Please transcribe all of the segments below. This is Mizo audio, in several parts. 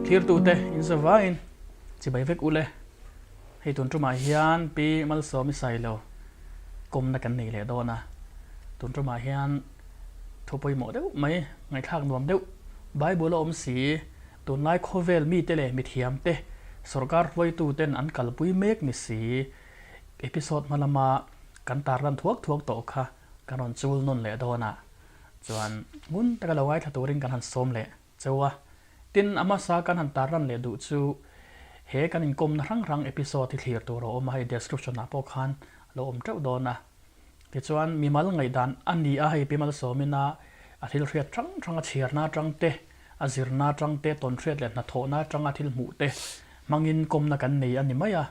Thirtute in zavaiin chibai vek ule. Hei tun tumah hian Pi Malsawmi Sailo kawmna kan nei leh dawn a. Tun tumah hian thu pawimawh deuh mai, ngaihthlak nuam deuh, Bible a awm si, tunlai khawvel mite leh mithiamte, sorkar hruaituten an kalpui mek ni si, episode hma lama kan tarlan thuak thuak tawh kha kan rawn chul nawn leh dawn a. Chuan ngun taka lo ngaithla turin kan han sawm leh cheu a. Tin, a hmasa kan han tarlan leh duh chu he kan inkawmna hrang hrang episode hi thlir tur a awm a, hei description ah pawh khan a lo awm teuh dawn a. Tichuan, mimal ngaihdan a ni a, hei Pi Malsawmin a a thil hriat hrang hrang a chhiarna atang te, a zirna atang te, tawnhriat leh hnathawhna atanga thil hmuh te hmangin kawmna kan nei a ni mai a.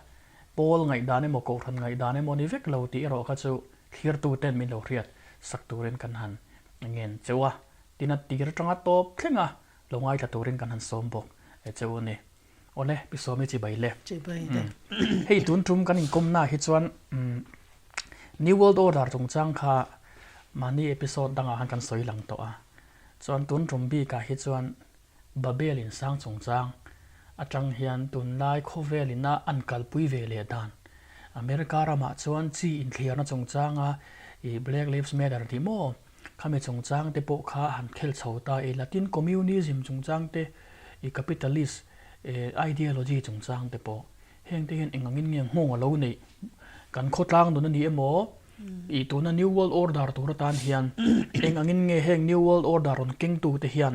Pawl ngaihdan emaw Kohhran ngaihdan emaw ni vek lo tih erawh kha chu thlirtuten min lo hriat sak turin kan han ngen cheu a. Tin a tir atanga tawp thleng a, lo ngaithla turin kan han sawm bawk e cheu a ni. Awle, Pi Sawmi chibai le. Chibai le. Hei tun tum kan inkawmna hi chuan New World Order chungchang kha mahni episode dangah khan kan sawi lang tawh a. Chuan tun tum bikah hi chuan Babel insang chungchang atang hian tunlai khawvel ina an kalpui ve leh dan America ramah chuan chi inthliarna chungchanga i Black Lives Matter tih maw? Khami chungchang te pawh kha han khel chho ta i Latin communism chungchang te, i capitalist ideology chungchang te pawh heng te hian eng angin nge nghawng a lo neih kan khawtlang nun a ni emaw i tuna new world order tur atan hian eng angin nge heng new world order rawn keng tu te hian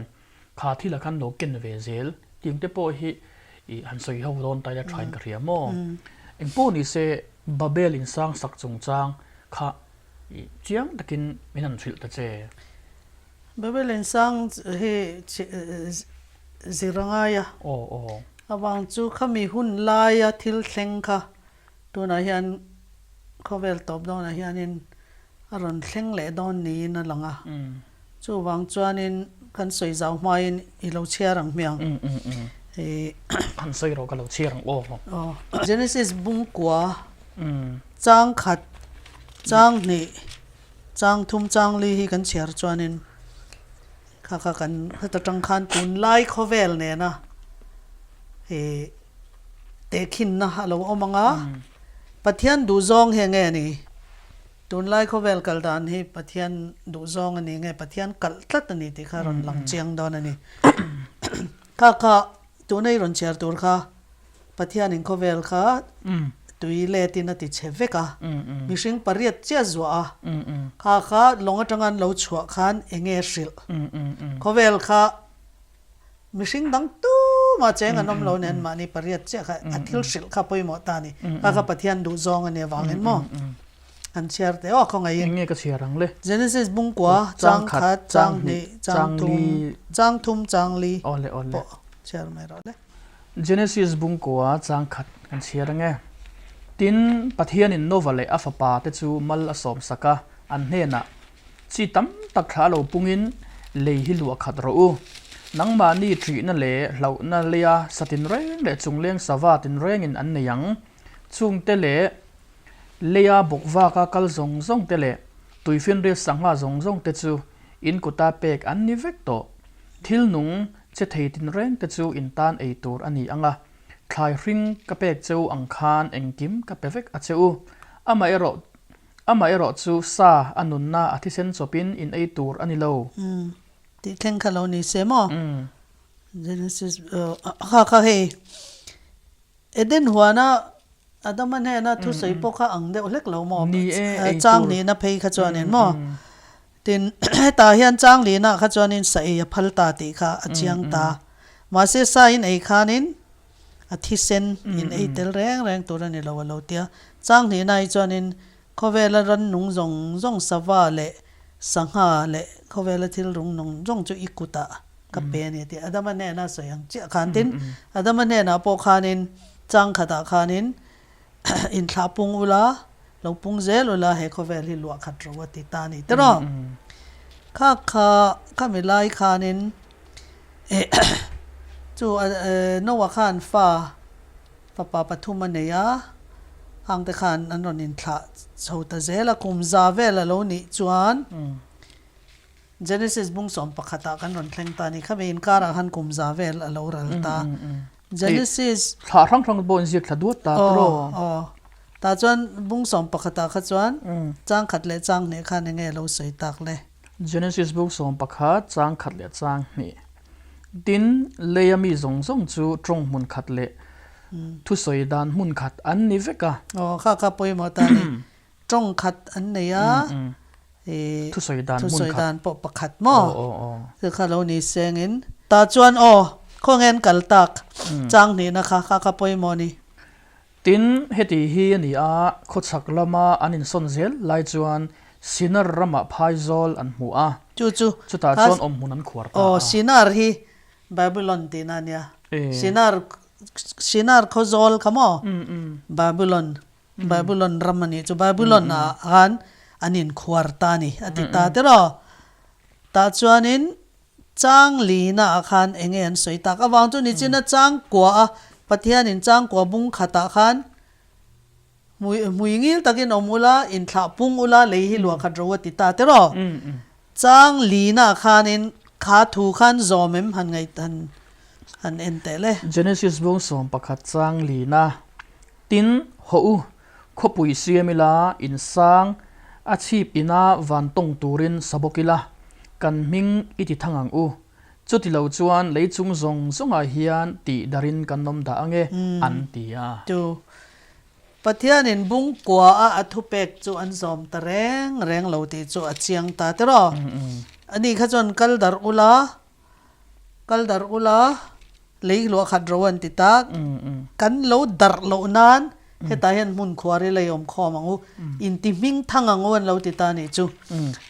kha thil ah khan lo ken ve zel tiang te pawh hi i han sawi ho dawn ta ila tha in ka hria maw engpawh ni se Babel insang sak chungchang kha I chiang takin min han hrilh ta che. Babel insang hi zir a ngai a. Aw aw. Avang chu khami hun laia thil thleng kha tunah hian khawvel tawp dawnah hianin a rawn thleng leh dawn niin a lang a. Chuvang chuanin kan sawi zau hmain i lo chhiar ang hmiang. Han sawi rawh ka lo chhiar ang aw. Aw. Genesis bungkua Chang khat, chang hnih, chang thum, chang li hi kan chhiar chuanin kha kha kan heta tang khan tunlai khawvel nena ih tehkhinna a lo awm ang a, Pathian duhzawng hi enge a ni? Tunlai khawvel kal dan hi Pathian duhzawng a ni nge Pathian kalh tlat a ni tih kha a rawn lang chiang dawn a ni. Kha kha tuna i rawn chhiar tur kha Pathianin khawvel kha tui letin a ti chhe vek a, mihring pariat chiah zuah a, kha kha lawng atanga an lo chhuah khan eng nge hrilh? Khawvel kha mihring dang tumah cheng an awm lo nen mahni pariat chiah kha a thil hrilh kha pawimawh ta a ni. Kha kha Pathian duh zawng a nih avangin maw an chhiar teh aw khawngaihin. Eng nge ka chhiar ang le? Genesis bungkua, chang khat, chang hnih, chang thum, chang thum, chang li pawh chhiar mai rawh le. Genesis bungkua chang khat kan chhiar ang e. Tin, Pathianin Nova leh a fapa te chu mal a sawm sak a, an hnenah, Chi tam tak thla lo pungin lei hi luah khat rawh u. Nangmahni ṭihna leh hlauhna leia sa tinreng leh chungleng sava tinrengin an nei ang. Chungte leh leia bawkvaka kal zawng zawng te leh tuifinriat sangha zawng zawng te chu in kuta pek an ni vek tawh. Thil nung che thei tinreng te chu in tan ei tur a ni ang a, thlai hring ka pek che u ang khan engkim ka pe vek a che u. Amaherawh amaherawh chu sa a nunna a thisen chawpin in ei tur a ni lo. Umm tih thleng kha lo ni se maw? Genesis kha kha hei Eden huana Adama hnena thusawi pawh kha ang deuh hlek lo maw? Ni e, ei tur. Chang nihna phei kha chuanin maw? Tin, hetah hian chang linah kha chuanin sa ei a phal ta tih kha a chiang ta. Mahse sa in ei khanin a thisen in ei tel reng reng tur a ni lo a lo tia. Chang hnihna hi chuanin khawvela rannung zawng zawng sava leh sangha leh khawvela thil rung nung zawng chu i kutah ka pe a ni tih Adama hnena sawi ang chiah khan. Tin, Adama hnenah pawh khanin chang khatah khanin Inthlah pung ula, lo pung zel ula he khawvel hi luah khat ro a ti ta a ni tiraw? Kha kha khami lai khanin chu Noah khan fa fapa pathum a nei a, hangte khan an rawn inthlah chho ta zel a, kum za vel a lo nih chuan. Genesis bung 11 ah kan rawn thleng ta a ni. Khami inkarah khan kum za vel a lo ral ta. Genesis. Thla hrang hrang pawh inziak thla duat ta tawh. Aw, aw. Tah chuan bung 11 ah kha chuan chang khat leh chang hnih khan enge a lo sawi tak le? Genesis bung 11 chang khat leh chang hnih. Tin, leia mi zawng zawng chu tawng hmun khat leh thusawi dan hmun khat an ni vek a. Aw, kha kha pawimawh ta a ni. Tawng khat an nei a, ih, Thusawi dan hmun thusawi khat. dan pawh pakhat maw? Aw, aw, aw. Chu kha lo ni sengin. Tah chuan aw, khawnge an kal tak? Chang hnihna kha, kha kha pawimawh a ni. Tin, heti hi a ni a, khawchhak lama an insawn zel lai chuan Sinar ramah phaizawl an hmu a, Chu chu, chutah kha, chuan awmhmun an khuar ta aw, a. Sinar hi Babylon tihna a nia. E. Sinar, Sinar khawzawl kha maw? Babylon. Babylon ram a nih chu Babylon ah khan an inkhuar ta a ni a ti ta tiraw. Tah chuanin chang lina ah khan eng nge an sawi tak avang chu nichina chang kua a Pathianin chang kua bung khatah khan hmui hmui ngil takin awm ula inthlah pung ula lei hi luah khat ro a ti ta tiraw. Chang lina khanin kha thu khan zawm em han ngaih han han en teh le. Genesis bung 11 chang lina Tin, hawh u, khawpui siam ila, in sang, a chhip ina van tawng turin sa bawk ila, kan hming i ti thang ang u. Chuti lo chuan lei chung zawng zawngah hian tih darin kan awm dah ange, an ti a. Tu Pathianin bung kua a a thupek chu an zawm ta reng reng lo tih chu a chiang ta tiraw? Ani kha chuan kal darh ula, Kal darh ula, lei luah khat ro an ti tak. Kan lo darh loh nan hetah hian hmun khuar i lei awm khawm ang u, inti hming thang ang u an lo ti ta a nih chu.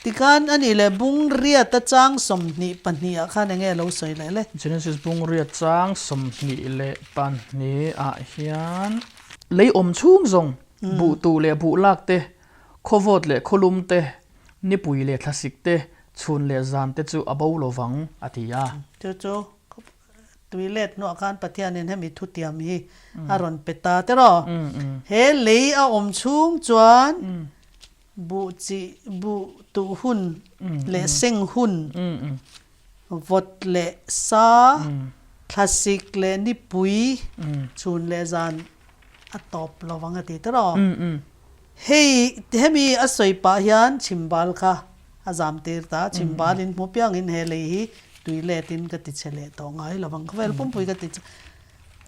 Tikhan a nih leh bung riat a chang 22 ah khan enge a lo sawi leh le? Genesis bung riat chang 22 ah hian lei awm chhung zawng buh tuh leh buh lak te, khawvawt leh khawlum te, nipui leh thlasik te, Chhun leh zan te chu a bo lo vang, a ti a. Chu chu tui let hnuah khan Pathianin hemi thutiam hi a rawn pe ta tiraw? He lei a awm chhung chuan buh chi buh tuh hun leh seng hun, vawt leh sa, thlasik leh nipui, chhun leh zan a tawp lo vang a ti tiraw? Hei hemi a sawi pah hian chhimbal kha a zam tir ta, chhimbal in hmu piang in he lei hi tui let in ka ti chhe leh tawh ngai lo vang, khawvel pumpui ka ti chhe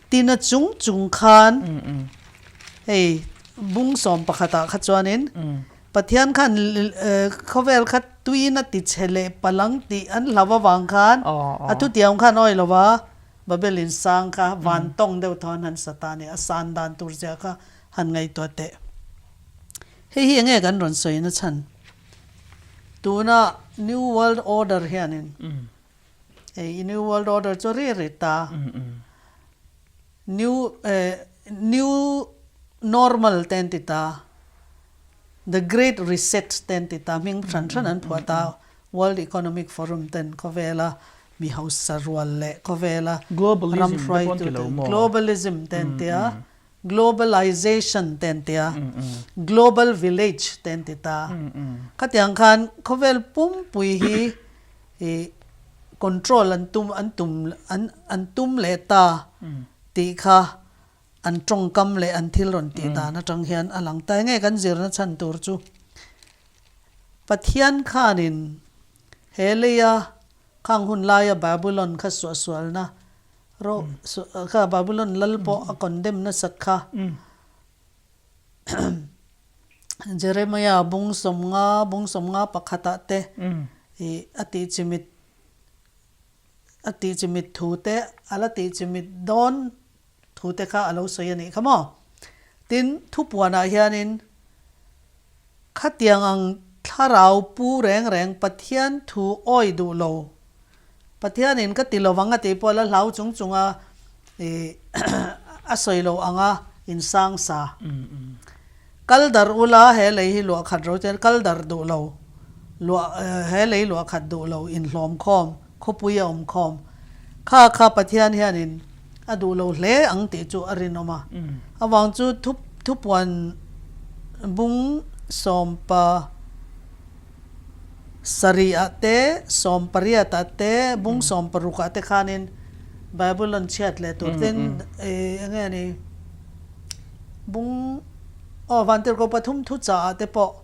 tina chung chung khan hei bung 11 ah kha chuan in Pathian khan khawvel kha tui in a ti chhe leh palang tih an hlau avang khan a thutiam khan awi lo va, Babel in sang kha van tawng deuh thawn han sa ta a ni, a san dan tur zia kha Han ngaihtuah teh. Hei hi enge kan rawn sawi na chhan? Tuna New World Order hianin hei New World Order chu ri ri ta. New New Normal te an ti ta. The Great Reset te an ti ta. Hming hran hran an phuah ta. World Economic Forum ten khawvela mi hausa rual leh khawvela ram hruaitu te Globalism te an ti a. Globalization te an ti a, Global Village te an ti ta. Khatiang khan khawvel pumpui hi ih control an tum an tum an an tum leh ta tih kha an tawngkam leh an thil rawn tih dan atang hian a lang ta. Enge kan zirna chhan tur chu Pathian khanin he leia Khang hun laia Babylon kha suahsualna ro kha Babylon lal pawh a condemn nasat kha. Jeremiah bung 50 bung 50 pakhatah te ih a tih chimit a tih chimit thu te a la tih chimit dawn thu te kha a lo sawi a nih kha maw. Tin, thupuanah hianin Khatiang ang thlarau pu reng reng Pathian thu awi duh lo. Pathianin ka ti lovang a tih pawh la hlau chung chunga ih a sawi lo anga insang sa. Kal darh ula he lei hi luah khat ro chuan kal darh duh lo luah he lei luah khat duh lo inhlawm khawm khawpui a awm khawm. Kha kha Pathian hianin a duh lo hle ang tih chu a rinawm a. Avang chu thu thupuan bung sawmpa Sarihah te, sawmpariatah te, bung sawmparukah te khanin Babylon chhiat leh tur tin eng nge ni bung aw Vantirhkoh pathum thuchahah te pawh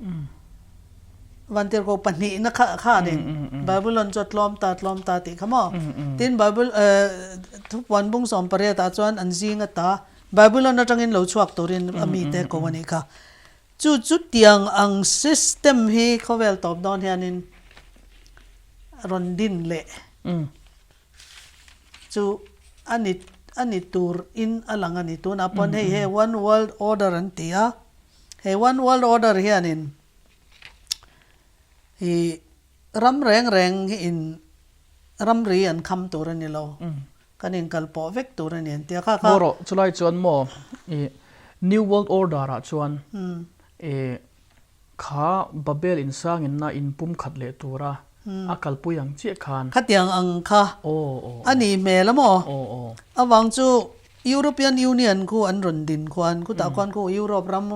Vantirhkoh pahnihna kha khanin Babylon chu a tlawm ta tlawm ta tih kha maw? Tin Bible thupuan bung sawmpariatah chuan an zing ata Babylon atangin lo chhuak turin a mite ko a nih kha. Chu chu tiang ang system hi khawvel tawp dawn hianin rawn din leh chu a ni a ni tur in a lang a ni. Tunah pawn hei he one world order an ti a, he one world order hianin ih ram reng reng hi in ramri an kham tur a ni lo. Kan inkal pawh vek tur a ni an ti a, kha kha. Maw rawh, chulai chuan maw i New World Order ah chuan i kha Babel insangin na inpum khat leh tura a kalpui ang chiah khan. Khatiang ang kha a nih hmel a maw? Avang chu European Union khu an rawn din khuan khutah khuan khu Europe ram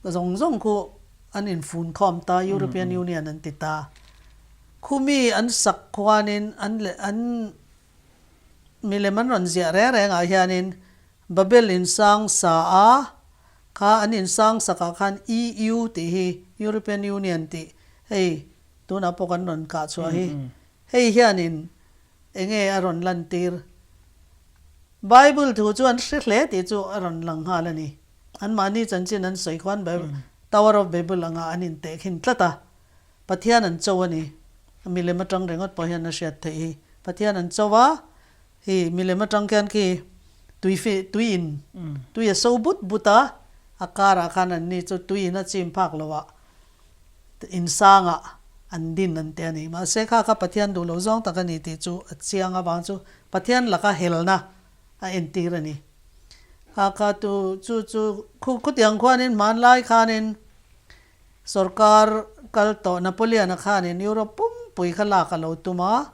zawng zawng khu an infun khawm ta, European Union an ti ta. Khumi an sak khuanin an leh an Milem an rawn ziah reng rengah hianin Babel insang sa a, kha an insang sakah khan EU tih hi, European Union tih hei tunah pawh kan rawn kah chhuah hi, hei hianin enge a rawn lantir? Bible thu chu an hre hle tih chu a rawn lang nghal a ni. Anmahni chanchin an sawi khuan Tower of Babel angah an intehkhin tlat a. Pathian an cho a ni. Milem atang ringawt pawh hian a hriat theih hi. Pathian an cho a, hi milem atang khian khi tui fi tui in tui a so but but a, a karah khan an ni chu tui in a chim phak lo ah insang ah an din an ti a ni. Mahse kha kha Pathian duh lo zawng tak a ni tih chu a chiang avang chu Pathian laka helna a entir a ni. Kha kha tu chu chu khu khutiang khuanin hmanlai khanin Sorkar kal tawh Napoleon-a khanin Europe pumpui kha lak a lo tum a,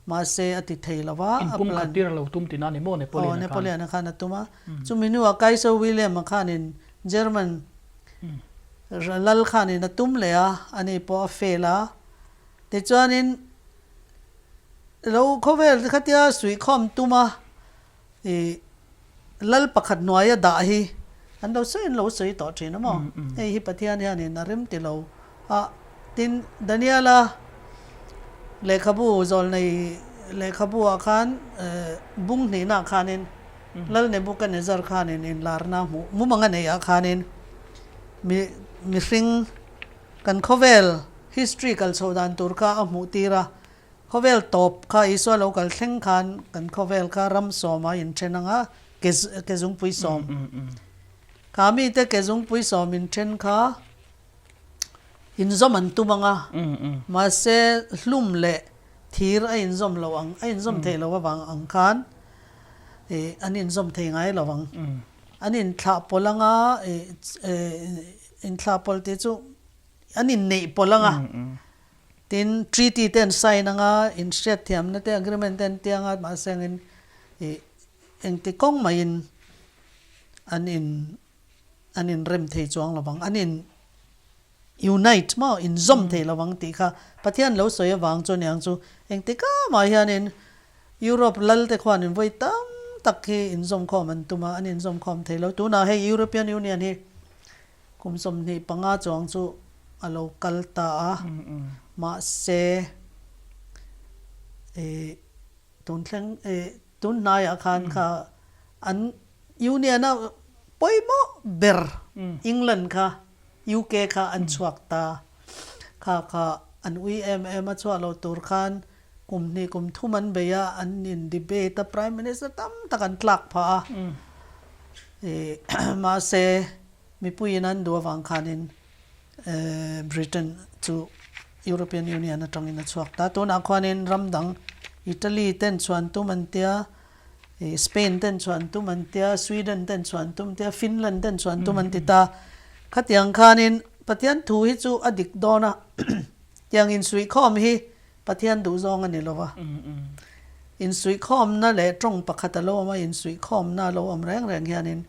mahse a ti thei lo va, a Inpum plan. khat tir a lo tum tihna a ni maw Aw, Napoleon-a khan? Napoleon-a khan a tum a. Chumi hnuah Kaiser William-a khanin German lal khanin a tum leh a, ani pawh a fail a. Tichuanin lo khawvel khatia suihkhawm tum a, I lal pakhat hnuaia dah hi an lo sawi an lo sawi tawh thin a maw? Hei hi Pathian hianin a rem ti lo a. Tin, Daniela lehkhabu zawlnei lehkhabu ah khan bung hnihna ah khanin Lal Nebuchadnezzar khanin inlarna hmuh mumang a neih ah khanin mi mihring kan khawvel history kal chhoh dan tur kha a hmuh tir a. Khawvel tawp kha Isua lo kal thleng khan kan khawvel kha ram sawm a inthen ang a, ke ke zungpui sawm. Kha mite ke zungpui sawm inthen kha inzawm an tum ang a, mahse hlum leh thir a inzawm lo ang, a inzawm theih loh avang ang khan ih an inzawm thei ngai lo ang. An inthlah pawlh ang a, ih inthlah pawlh tih chu an inneih pawlh ang a. Tin, treaty te an sign anga, inhriatthiamna te, agreement te an ti anga, mahse angin ih engti kawng maiin an in an inrem thei chuang lo vang, an in unite maw, inzawm thei lo vang tih kha Pathian lo sawi avang chu aniang chu engti kamah hianin Europe lal te khuanin vawi tam tak hi inzawmkhawm an tum a, an inzawmkhawm thei lo. Tunah hei European Union hi Kum 25 chuang chu a lo kal ta a, mahse ih tun thleng ih tun hnaiah khan kha an Union a pawimawh ber England kha UK kha an chhuak ta, kha kha an ui em em a chhuah lo tur khan kum hnih kum thum an bei a, an in debate a Prime Minister tam tak an tlak phah a, ih mahse Mipuiin an duh avang khanin Britain chu European Union atangin a chhuak ta. Tunah khuanin ram dang Italy ten chhuan tum an tia, Spain ten chhuan tum an tia, Sweden ten chhuan tum tia, Finland ten chhuan tum an ti ta. Khatiang khanin Pathian thu hi chu a dik dawn a, tiang insuihkhawm hi Pathian duh zawng a ni lo va. Insuihkhawmna leh tawng pakhat a lo awm a, insuihkhawmna a lo awm reng reng hianin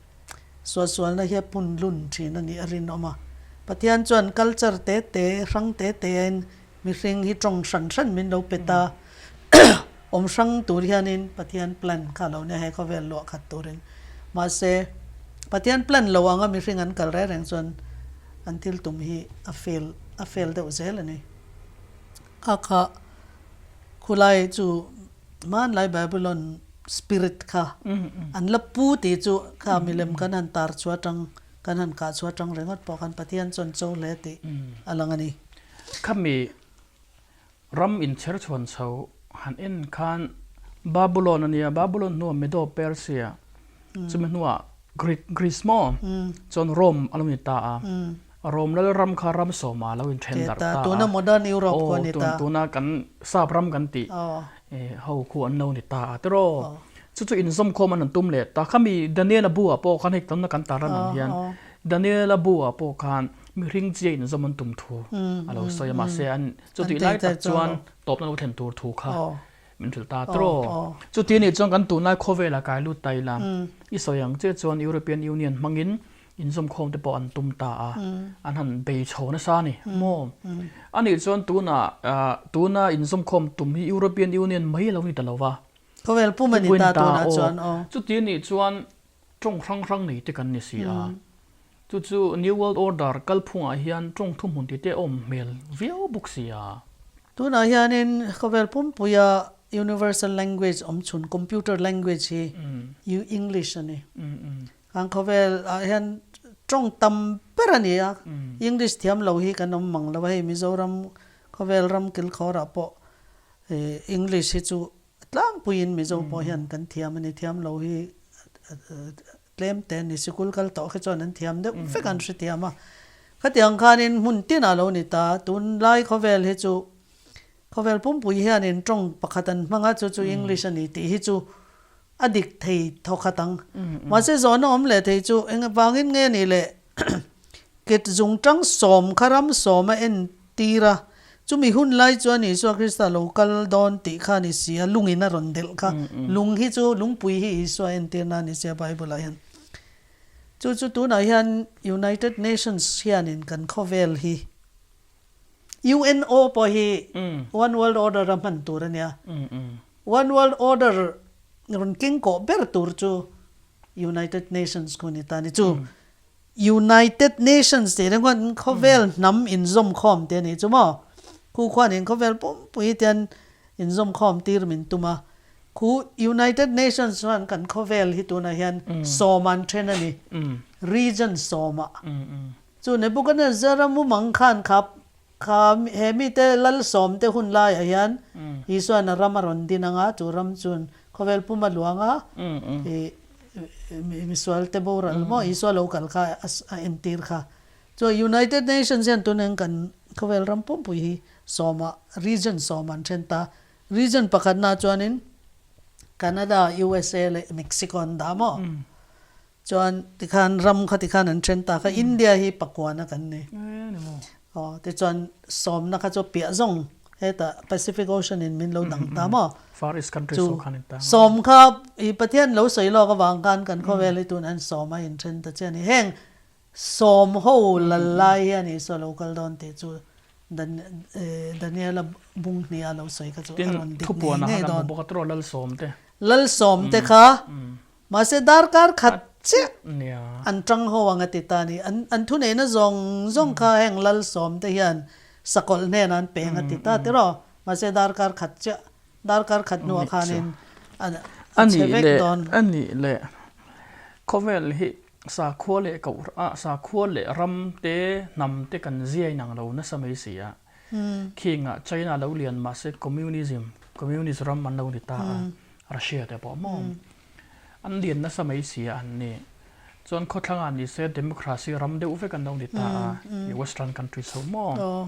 suahsualna hi a pun lun thin a nih a rinawm a. Pathian chuan culture te te, hrang te tein. Mihring hi tawng hran hran min lo pe ta. Awm hrang tur hianin Pathian plan kha lo nia he khawvel luah khat turin. Mahse, Pathian plan lo anga mihring an kal reng reng chuan an thil tum hi a fail a fail deuh zel a ni. Kha kha khulai chu hmanlai Babylon spirit kha an la pu tih chu kha milem kan han tar chhuah atang kan han kah chhuah atang ringawt pawh khan Pathian chuan cho hle tih a lang a ni. Khami ram inchher chhuan chho han en khan Babylon a nia, Babylon hnuah Medo-Persia, chumi hnuah Greek, Greece maw? Chuan Rome a lo ni ta a. Rome lal ram kha ram sawma a lo inthen darh ta a. Tuna modern Europe khu a ni ta. Tuna kan sap ram kan tih ho khu an lo ni ta a tiraw. Chu chu inzawmkhawm an han tum leh ta. Khami Daniela bu ah pawh khan hei tuna kan tar ram ang hian Daniela bu ah pawh khan mihring chia inzawm an tum thu a lo sawi a. Mahse an chutih lai tak chuan tawpna lo thlen tur thu kha Min hrilh ta tiraw? Chuti anih chuan kan tunlai khawvela kai lut ta ila, i sawi ang chiah chuan European Union hmangin inzawmkhawm te pawh an tum ta a, an han bei chho nasa a ni maw? Anih chuan tunah tuna inzawmkhawm tum hi European Union mai a lo ni ta lo va. Khawvel pum a ni ta tunah chuan aw. Chuti anih chuan tawng hrang hrang nei te kan ni si a. Chu chu New World Order kalphungah hian tawng thuhmun tih te a awm hmel viau bawk si a. Tunah hianin khawvel pumpuia universal language awm chhun computer language hi English a ni. Kan khawvel ah hian tawng tam ber a ni a, English thiam lo hi kan awm mang lo a, hei Mizoram khawvel ram kilkhawrah pawh English hi chu tlangpuiin Mizo pawh hian kan thiam a ni, thiam lo hi Tlem te ni sikul kal tawh khi chuan an thiam deuh vek an hrethiam a. Khatiang khanin hmun tinah lo ni ta, tunlai khawvel hi chu khawvel pumpui hianin tawng pakhat an hmang a, chu chu English a ni tih hi chu a dik thei thawkhat ang. Mahse zawhna awm leh thei chu eng vangin nge ni le Ket zungtang sawm kha ram sawm a en tir a, chumi hun lai chuan Isua Krista lo kal dawn tih kha a ni si a, lungin a rawn delh kha. Lung hi chu lungpui hi Isua entirna a ni si a Bible ah hian. Chu chu tunah hian United Nations hianin kan khawvel hi UNO pawh hi One World Order a hman tur a nia. One World Order rawn keng kawh ber tur chu United Nations khu a ni ta a ni. Chu United Nations tih ringawt khawvel hnam inzawmkhawm te a nih chu maw? Khu khuanin khawvel pumpui te an inzawmkhawm tir min tum a. Khu United Nations chuan kan khawvel hi tunah hian sawm an then a ni, region sawmah. Chu Nebuchadnezzar-a mumang khan kha kha he mite lal sawm te hun laiah hian Isua'n a ram a rawn din ang a, chu ram chuan khawvel pum a luang a, ih misual te boral maw Isua lo kal kha a entir kha. Chuan United Nations hian tuneng kan khawvel ram pumpui hi sawmah region sawm an then ta. Region pakhatna chuanin Canada, USA leh Mexico an dah maw? Chuan tikhan ram kha tikhan an then ta kha India hi pakuana kan ni. Aw tichuan sawmna kha chu piah zawng hetah Pacific Ocean in min lo dang ta maw? Far East countries ho khan in ta. Sawm kha i Pathian lo sawi lawk avang khan kan khawvel hi tun an sawm a in then ta che a ni. Heng sawm ho lal lai hian Isua lo kal dawn tih chu Daniela bung hnih a lo sawi kha chu a rawn dik ngei ngei dawn. Lal sawm te. Lal sawm te kha Mahse darkar khat chiah an tang ho ang a ti ta a ni. An thuneihna zawng zawng kha heng lal sawm te hian sakawlh hnenah an peng a ti ta tiraw. Mahse darkar khat chiah, darkar khat hnuah khanin a chhe vek dawn. A nih leh khawvel hi sakhua leh koh sakhua leh ram te hnam te kan ziai nang lo nasa mai si a. Khingah China lo lian mahse communism, communist ram an lo ni ta a, Russia te pawh maw. An lian nasa mai si a an ni. Chuan khawthlangah ni se democracy ram deuh vek an lo ni ta a, western countries ho maw.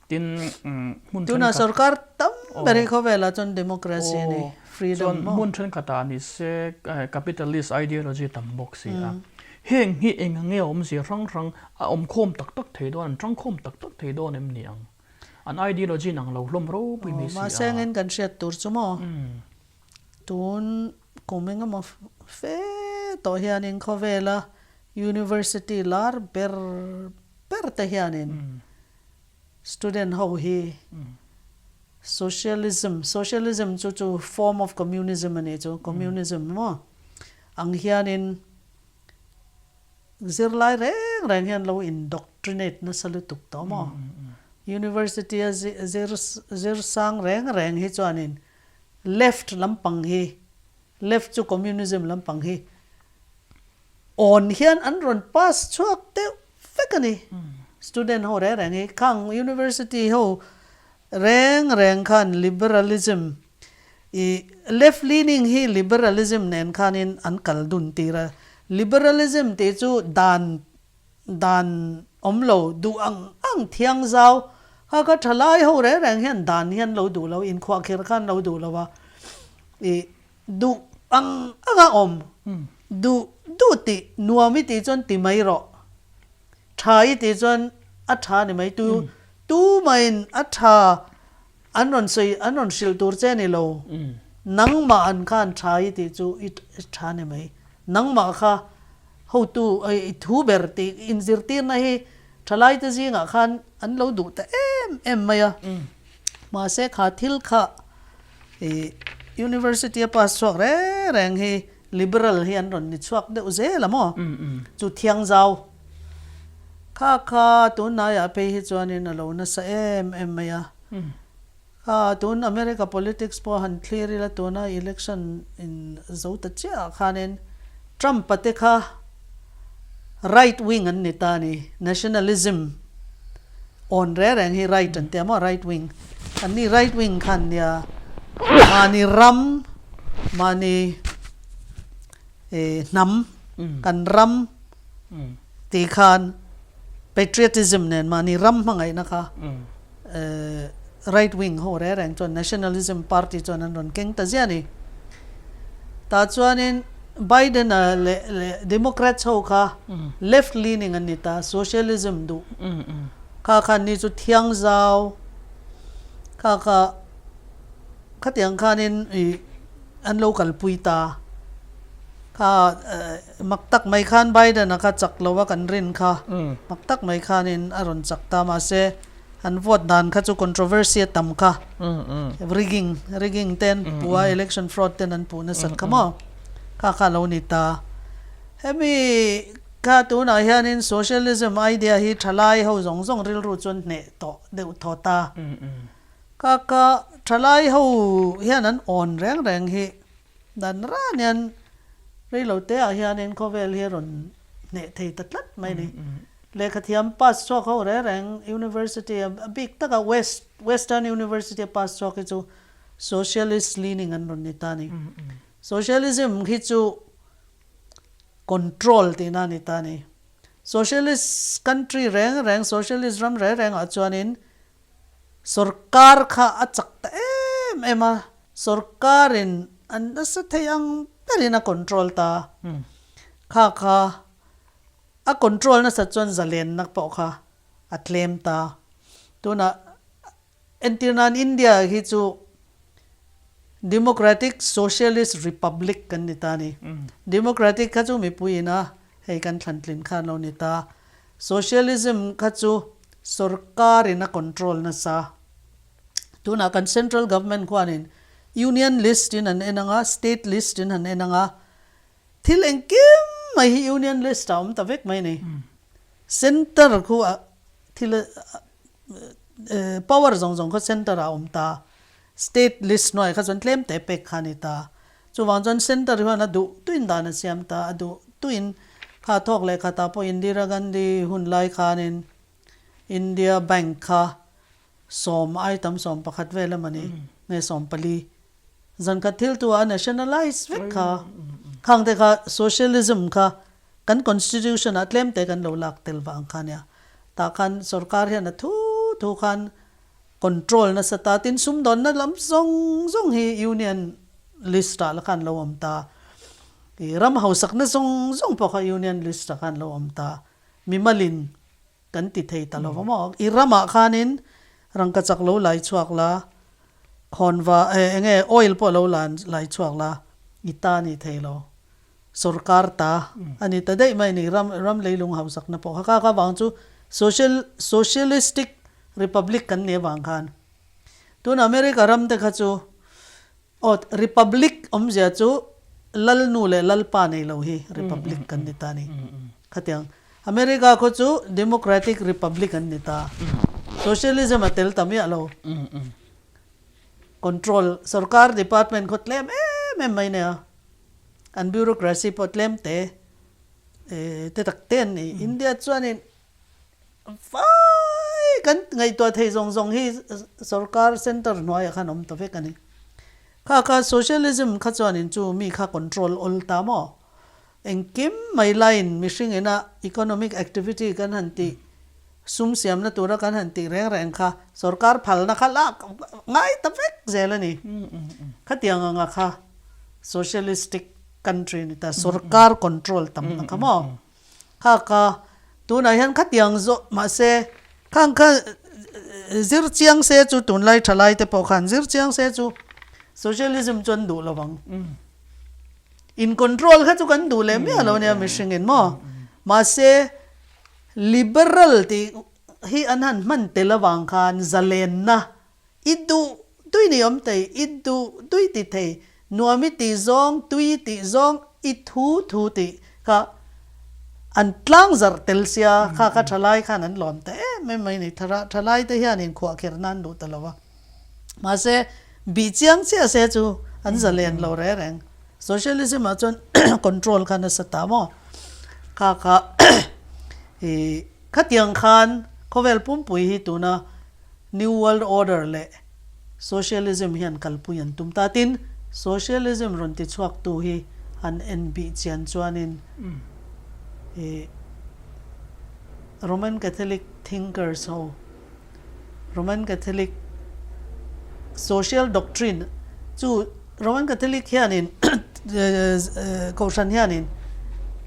Tin hmun thenkhat. Tunah sorkar tam ber hi khawvelah chuan democracy a ni, freedom maw. Chuan hmun thenkhatah ni se capitalist ideology tam bawk si a. Heng hi eng ang nge a awmzia hrang hrang a awmkhawm tak tak thei dawn, an tangkhawm tak tak thei dawn em ni ang? An ideology in ang lo hlawm ropui mai si a. Mahse engin kan hriat tur chu maw? Tun kum engemaw fe tawh hianin khawvela university lar ber ber te hianin student ho hi. Socialism, Socialism chu chu form of communism a nih chu, communism maw ang hianin zirlai reng reng hian lo indoctrinate nasa lutuk tawh maw. University a zir zir sang reng reng hi chuanin left lampang hi, left chu communism lampang hi awn hian an rawn pass chhuak deuh vek a ni. Student ho reng reng hi khang university ho Reng reng khan liberalism i left leaning hi liberalism nen khanin an kal dun tir a. Liberalism tih chu dan dan awm lo, duh ang ang thiang zau. Kha kha thalai ho reng reng hian dan hi an lo duh lo, inkhuahkhirh kha an lo duh lo a. I duh ang anga awm, duh duh tih nuam i tih chuan ti mai rawh. Tha i tih chuan a tha ni mai tu tumahin a tha an rawn sawi an rawn hrilh tur che ni lo nangmah an khan tha i tih chu i tha ni mai nangmah kha hotu i thu ber tih inzirtirna hi thalai te zingah khan an lo duh ta em em mai a mahse kha thil kha i university a pass chhuak reng reng hi Liberal hi an rawn ni chhuak deuh zel a maw? Chu thiang zau. Kha kha tunlaiah phei hi chuanin a lo nasa em em mai a. Kha tun America politics pawh han thlir ila tuna election in zo ta chiah ah khanin Trump-a te kha right wing an ni ta a ni. Nationalism awn reng reng hi right an tia maw right wing. Anni right wing khan nia mahni ram mahni hnam kan ram tih khan patriotism nen mahni ram hmangaihna kha right wing ho reng reng chuan nationalism party chuan an rawn keng ta ziah a ni. Tah chuanin Biden-a leh leh Democrats ho kha left leaning an ni ta, socialism duh kha khan ni chu thiang zau kha kha Khatiang khanin ih an lo kalpui ta. Kha mak tak mai khan Biden-a kha chak lo a kan rin kha. Mak tak mai khanin a rawn chak ta mahse an vote dan kha chu controversy a tam kha. Rigging, rigging te an puh a, election fraud ten an puh nasat kha maw. Kha kha a lo ni ta. Hemi kha tunah hianin socialism idea hi thalai ho zawng zawng rilru chuan hneh tawh deuh thaw ta. Ka ka thalai ho hian an awn reng reng hi dan ran hian reilo te ah hianin khawvel hi a rawn hneh thei ta tlat mai a ni. Lehkha thiam pass chhuak ho reng reng university a bik taka west western university a pass chhuak hi chu socialist leaning an rawn ni ta a ni. Socialism hi chu control tihna a ni ta a ni. Socialist country reng reng socialist ram reng reng ah chuanin Sorkar kha a chak ta em em a, sorkarin an nasa thei ang berin a control ta. Kha kha a control nasat chuan zalenna pawh kha a tlem ta. Tunah entir nan India hi chu Democratic Socialist Republic kan ni ta a ni. Democratic kha chu mipuiin a hei kan thlantlin kha an lo ni ta. Socialism kha chu sorkarin a control nasa. Tunah kan central government khuanin union list in an en ang a, state list in an en ang a, thil engkim mai hi union list ah a awm ta vek mai a ni. Centre khu a thil power zawng zawng kha centre ah a awm ta. State list hnuai kha chuan tlem te pek kha a ni ta. Chuvang chuan centre hian a duh tuin dan a siam ta, a duh tuin kha thawk leh khatah pawh Indira Gandhi hun lai khanin India Bank kha sawm ai tam 11 vel emaw ni nge 14 zan khat thil tu ah a nationalise vek kha. Khang te kha socialism kha kan constitution ah tlem te kan lo lak tel vang kha nia. Tah khan sorkar hian a thu thu khan Control nasa ta tin sumdawnna lam zawng zawng hi union list ah la khan lo awm ta. I ram hausakna zawng zawng pawh kha union list ah khan lo awm ta. Mimalin kan ti thei ta lo va maw. I ramah khanin rangkachak lo lai chhuak la, khawnva eng nge oil pawh lo lai chhuak la, i ta ni thei lo. Sorkar ta a ni ta daih mai a ni ram ram leilung hausakna pawh kha. Kha kha vang chu social socialistic Republic kan nih avang khan. Tun America ram te kha chu aw Republic awmzia chu Lal nu leh Lal pa nei lo hi Republic kan ni ta a ni. Khatiang America khaw chu Democratic Republic an ni ta. Socialism a tel ta miah lo. Control sorkar department khaw tlem em em mai nia. An bureaucracy pawh tlem te te tak te an ni. India chuanin Vai kan ngaihtuah thei zawng zawng hi sorkar center hnuaiah khan awm ta vek a ni. Kha kha socialism kha chuanin chu mi kha control awl ta maw? Engkim mai laiin mihring ina economic activity kan han tih, sum siamna tura kan han tih reng reng kha sorkar phalna kha lak ngai ta vek zel a ni. Khatiang anga kha socialistic country ni ta, sorkar control tamna kha maw? Kha ka tunah hian khatiang zawh mahse khang kha zir chiang se chu tunlai thalai te pawh khan zir chiang se chu socialism chu an duh lo vang. In control kha chu kan duh leh miah lo nia mihring in maw. Mahse liberal tih hi an han hman tel avang khan zalenna I duh tui ni awm thei, i duh tui ti thei, nuam i tih zawng, tui i tih zawng, i thu thu tih kha an tlang zarh tel sia, kha kha thalai khan an lawm ta em em mai ni. Thalai te hian inkhuahkhirh nan duh ta lo va. Mahse, bih chiang chiah se chu an zalen lo reng reng. Socialism ah chuan control kha nasa ta maw? Kha kha i khatiang khan khawvel pumpui hi tuna New World Order leh Socialism hian kalpui an tum ta. Tin, Socialism rawn ti chhuaktu hi han en bih chian chuanin i Roman Catholic thinkers ho, Roman Catholic social doctrine chu Roman Catholic hianin Kohhran hianin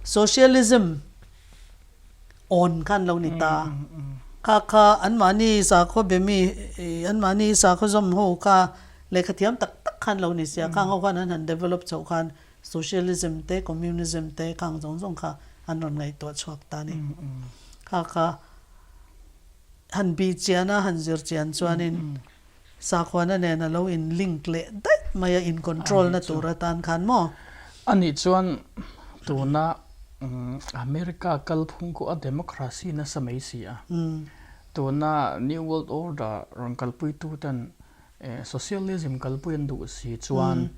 Socialism awn kha an lo ni ta. Kha kha anmahni sakhaw be mi, anmahni sakhaw zawm ho kha lehkha thiam tak tak kha an lo ni sia. Khang ho khan an han develop chhoh khan socialism te, communism te khang zawng zawng kha an rawn ngaihtuah chhuak ta a ni. Kha kha han bih chian a, han zir chian chuanin Sakhuana nen a lo in link leh daih mai a, in control na tur atan khan maw? Anih chuan tuna America kalphung kawh a democracy nasa mai si a, tuna New World Order rawn kalpui tu ten socialism kalpui an duh si chuan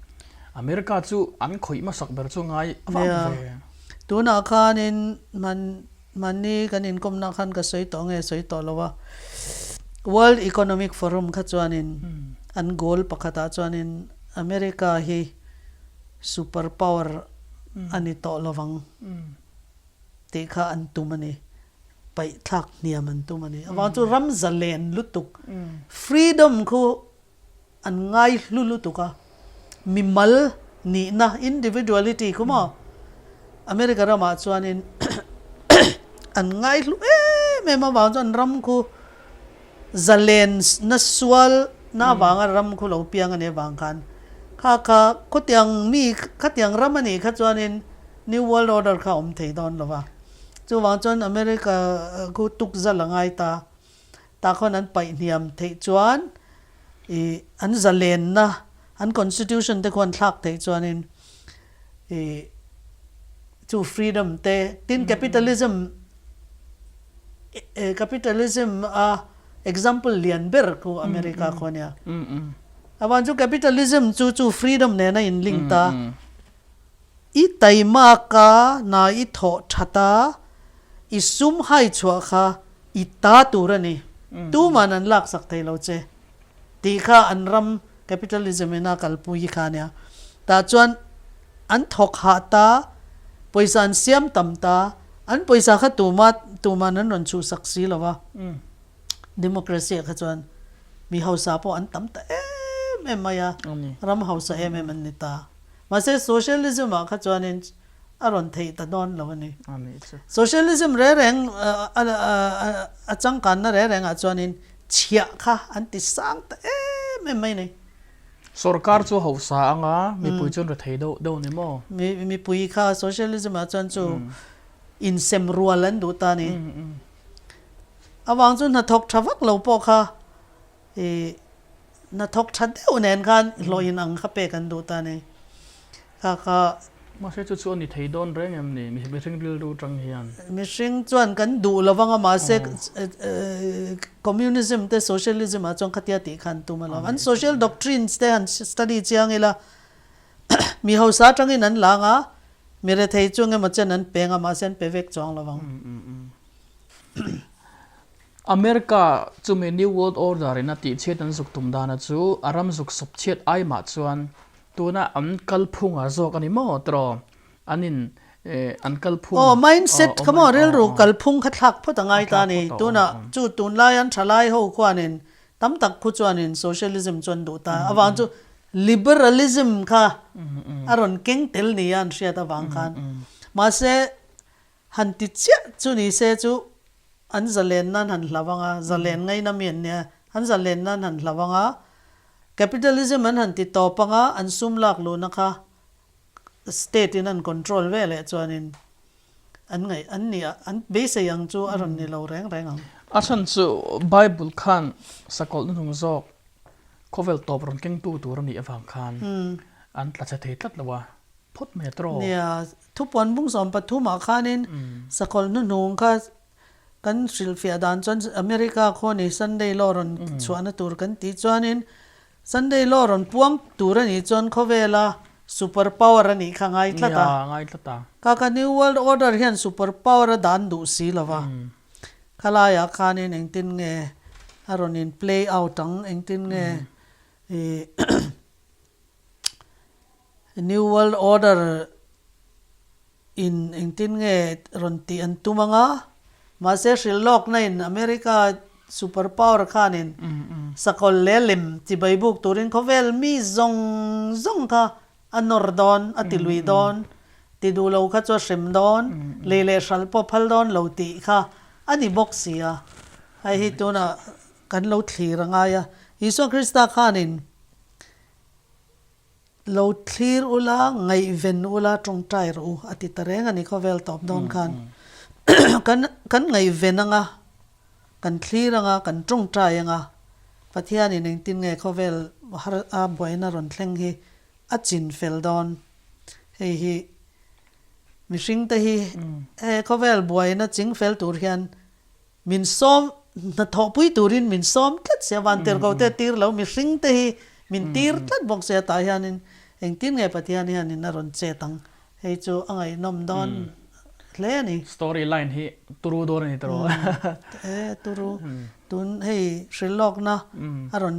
America chu an khawih hmasak ber chu ngai vak ve. Tunah khanin hman Mahni kan inkawmna khan ka sawi tawh nge sawi tawh lo a, World Economic Forum kha chuanin an goal pakhatah chuanin America hi super power a ni tawh lovang tih kha an tum a ni, paihthlak hniam an tum a ni. Avang chu ram zalen lutuk, freedom khu An ngai hlu lutuk a, mimal nihna, individuality, khu maw? America ramah chuanin an ngai hlu em em avang chuan ram khu zalen na sual na avanga ram khu lo piang a nih avang khan kha kha khawtiang mi khatiang ram a nih kha chuanin New World Order kha a awm thei dawn lo va. Chuvang chuan America khu tukzal a ngai ta. Tah khawn an paih hniam theih chuan ih an zalenna an constitution te khuan thlak theih chuanin ih chu freedom te tin capitalism capitalism a example lian ber khu America khu ania. Avan chu capitalism chu chu freedom nen a in link ta. I taimak a, na i thawh that a, i sum hai chhuah kha i ta tur a ni. Tuman an laksak thei lo che tih kha an ram capitalism in a kalpui kha a nia. Tah chuan an thawk hah ta, pawisa an siam tam ta, an pawisa kha tuma tuman an rawn chhuhsak si lo va. Democracy ah kha chuan mi hausa pawh an tam ta em em mai a, ram hausa em em an ni ta. Mahse socialism ah kha chuanin a rawn theih ta dawn lo a ni. Socialism reng reng a changkanna reng rengah chuanin chhiah kha an ti sang ta em em mai a ni. Sorkar chu hausa anga mipui chuan rethei deuh deuh ni maw? Mipui kha socialism ah chuan chu insem rual an duh ta a ni. Avang chu hnathawk tha vak lo pawh kha i. Hnathawk tha deuh nen khan hlawh in ang kha pek an duh ta a ni. Kha kha. Mahse chu chu a ni thei dawn reng em ni mihring rilru tang hian? Mihring chuan kan duh lo vang a mahse communism te socialism ah chuan khatia tih kha an tum alawm. An social doctrines te han study chiang ila mi hausa atangin an lang a, mi rethei chu engemaw chen an peng a mahse an pe vek chuang lo vang. America chumi New World Order in a tihchhiat an zuk tum dana chu a ram zuk sawp chhiat ai mah chuan tuna an kalphung a zawk a ni maw tiraw? An in an kalphung Aw mindset kha maw rilru kalphung kha thlak phawt a ngai ta a ni. Tunah chu tunlai an thalai ho khuanin tam tak khu chuanin socialism chu an duh ta avang chu liberalism kha a rawn keng tel nia an hriat avang khan mahse Han ti chiah chu ni se chu an zalen nan han hlau ang a, zalen ngaina mi an nia, an zalen nan han hlau ang a, capitalism an han ti tawp ang a, an sum lak luhna kha state in an control ve leh chuanin an ngaih an nih an beisei ang chu a rawn ni lo reng reng ang. A chhan chu Bible khan sakawlh hnuhnung zawk khawvel tawp rawn kengtu tur a nih avang khan an tla chhe thei tlat lo a, phawt mai a tawh. Nia, Thupuan bung 13 ah khanin sakawlh hnuhnung kha kan hrilhfiah dan chuan America khaw ni Sunday law rawn chhuahna tur kan tih chuanin Sunday law rawn puang tur a nih chuan khawvela super power a nih kha ngai tlat a. Kha kha New World Order hian super power a dan duh si lo va. Khalaiah khanin engtin nge a rawn in play out ang, engtin nge ih New World Order in engtin nge rawn tih an tum ang a, mahse hrilh lawkna in America super power khanin sakawlh leh lem chibai buk turin khawvel mi zawng zawng kha a nawr dawn, a ti lui dawn, ti duh lo kha chu a hrem dawn, lei leh hralh pawh phal dawn lo tih kha a ni bawk si a. Hei hi tunah kan lo thlir a ngai a, Isua Krista khanin Lo thlir ula, ngaihven ula, tawngtai rawh u, a ti ta reng a ni khawvel tawp dawn khan. Kan kan ngaihven anga, kan thlir anga, kan tawngtai anga, Pathianin engtin nge khawvel har a buaina rawn thleng hi a chin fel dawn. Hei hi mihringte hi he khawvel buaina ching fel tur hian Min sawm, hnathawhpui turin min sawm tlat sia, van tirhkoh te tir lo, mihring te hi min tir tlat bawk sia, tah hianin engtin nge Pathian hianin a rawn chet ang, hei chu a ngaihnawm dawn hle a ni. Story line hi turu dawn a ni tawh. E turu, tun hei hrilhlawkna a rawn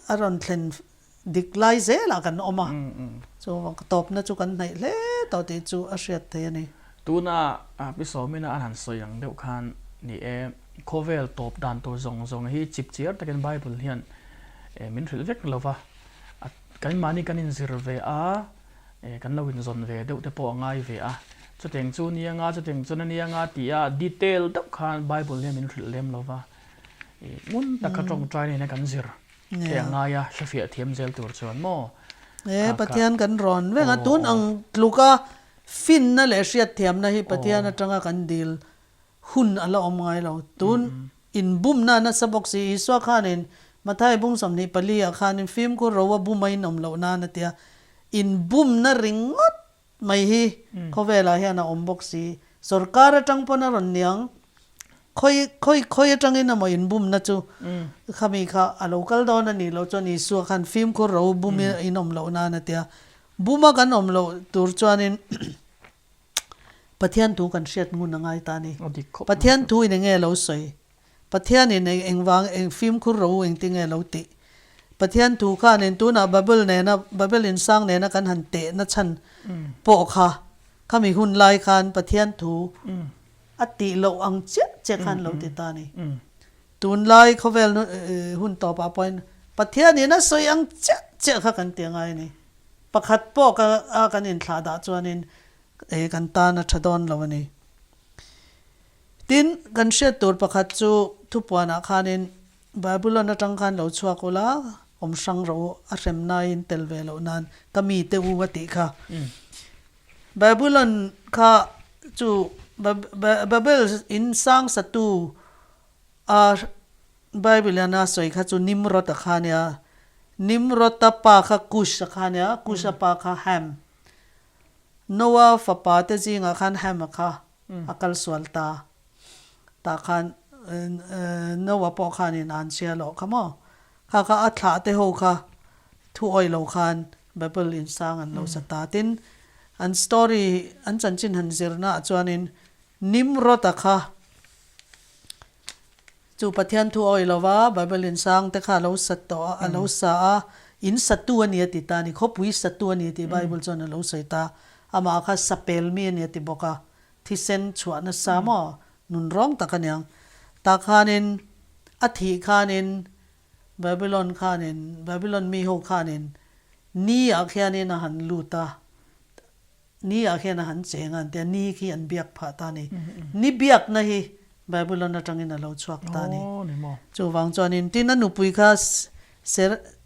a rawn thlen Dik lai zelah kan awm a, chu tawpna chu kan hnaih hle tawh tih chu a hriat theih a ni. Tuna Pi Sawmina an han sawi ang deuh khan ni e, khawvel tawp dan tur zawng zawng hi chip chiar takin Bible hian min hrilh vek lo va, keimahni kan inzir ve a, kan lo inzawn ve deuh te pawh a ngai ve a, chutiang chu nia nga, chutiang chuan a nia nga tia detail deuh khan Bible hian min hrilh lem lo va, ngun taka tawngtai nena kan zir. Hei a ngai a, hrefiah thiam zel tur chuan maw? E, Pathian kan rawn veng a, tun ang tluka finna leh hriatthiamna hi Pathian atanga kan dil hun a la awm ngai lo. Tun inbumna a nasa bawk si, Isua khanin Mathai bung 24 ah khanin fimkhur ro a bum a inawm loh nan a ti a, inbumna ringawt mai hi khawvelah hian a awm bawk si. Sorkar atang pawn a rawn niang, khawi khawi khawi atangin emaw inbumna chu khami kha a lo kal dawn a nih loh chuan Isua khan fimkhur ro bum in awm loh nan a ti a. Buma kan awm loh tur chuanin Pathian thu kan hriat ngun a ngai ta a ni. Pathian thu in enge lo sawi? Pathianin eng engvang eng fimkhur ro u engti nge lo tih? Pathian thu khanin tunah Babel nena Babel insang nena kan han tehna chhan pawh kha khami hun lai khan Pathian thu a tih loh ang chiah chiah khan lo ti ta a ni. Tunlai khawvel hun tawpah pawhin Pathianin a sawi ang chiah chiah kha kan ti a ngai a ni. Pakhat pawh ka a kan inthlah dah chuanin kan tan a tha dawn lo a ni. Tin, kan hriat tur pakhat chu thupuanah khanin Babylon atang khan lo chhuak ula, awm hrang rawh u, a hremnain tel ve loh nan ka mite u a tih kha. Babylon kha chu Babel in sang satu a Bible-in a sawi kha chu Nimrod-a kha nia. Nimrod-a pa kha Cush-a kha a nia, Cush-a pa kha Ham. Noah fapa te zingah khan Ham-a kha a kal sual ta. Tah khan Noah pawh khanin a an chhia loh kha maw? Kha kha a thlah te ho kha thu awih lo khan Babel insang an lo sa ta. Tin, an story, an chanchin han zirnaah chuanin Nimrod-a kha Chu Pathian thu awih lova Bible insang te kha a lo sa tawh a, a lo sa a, in satu a ni a ti ta a ni, khawpui satu a ni tih Bible chuan a lo sawi ta. Amah kha sapel mi a ni a ti bawk a, thisen chhuah nasa maw, nun rawng tak a niang. Tah khanin a thih khanin Babylon khanin, Babylon mi ho khanin ni ah khianin a han lut a, Ni ah khian a han cheng a an ti a, ni khi an biak phah ta a ni. Ni biakna hi Babylon atangin a lo chhuak ta a ni. Chuvang chuanin tin a nupui kha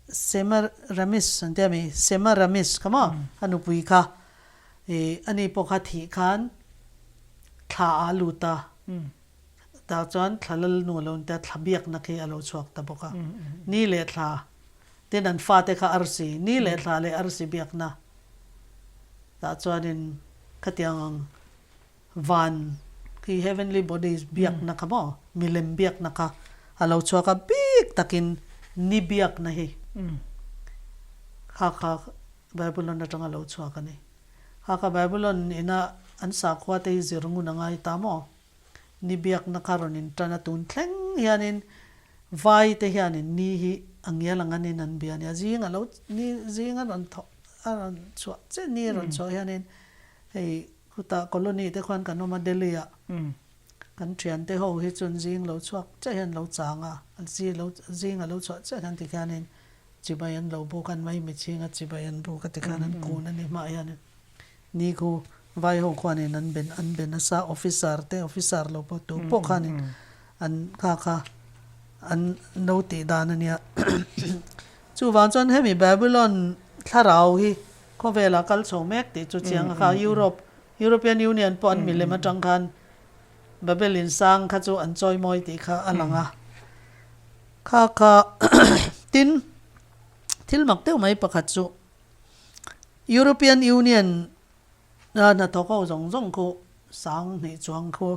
Semiramis an ti a mi, Semiramis kha maw a nupui kha ih ani pawh kha thih khan thla ah a lut a, tah chuan thla lal nu a lo ni ta, thla biakna khi a lo chhuak ta bawk a. Ni leh thla Tin an fate kha arsi, ni leh thla leh arsi biakna tah chuanin khatiang ang van khi heavenly bodies biakna kha maw milem biakna kha a lo chhuak a, bik takin ni biakna hi kha kha Babylon atanga lo chhuak a ni. Kha kha Babylon ina an sakhua te hi zir ngun a ngai ta maw? Ni biakna kha rawn in tan a, tun thleng hianin vai te hianin ni hi a ngial ang anin an bia a nia, zing a lo ni zing a rawn thawh a rawn chhuah chiah ni a rawn chhuah hianin hei khutah colony te khuan kan awm a Delhi ah kan thian te ho hi chuan zing lo chhuak chiah hian lo chang a, zing a lo chhuah chiah hian tikhianin chibai an lo buk a, an maimichhing a chibai an buk a tikhan an kun a ni hmaah hianin. Ni khu vai ho khuanin an ben an be nasa officer te officer lo pawh tu pawh khanin an kha kha an lo tih dan a nia. Chuvang chuan hemi Babylon thlarau hi khawvelah kal chho mek tih chu chiang a kha Europe European Union pawh an milem atang khan Babel insang kha chu an chawi mawi tih kha a lang a. Kha kha tin thil mak deuh mai pakhat chu European Union a hnathawk ho zawng zawng khu sang hnih chuang khu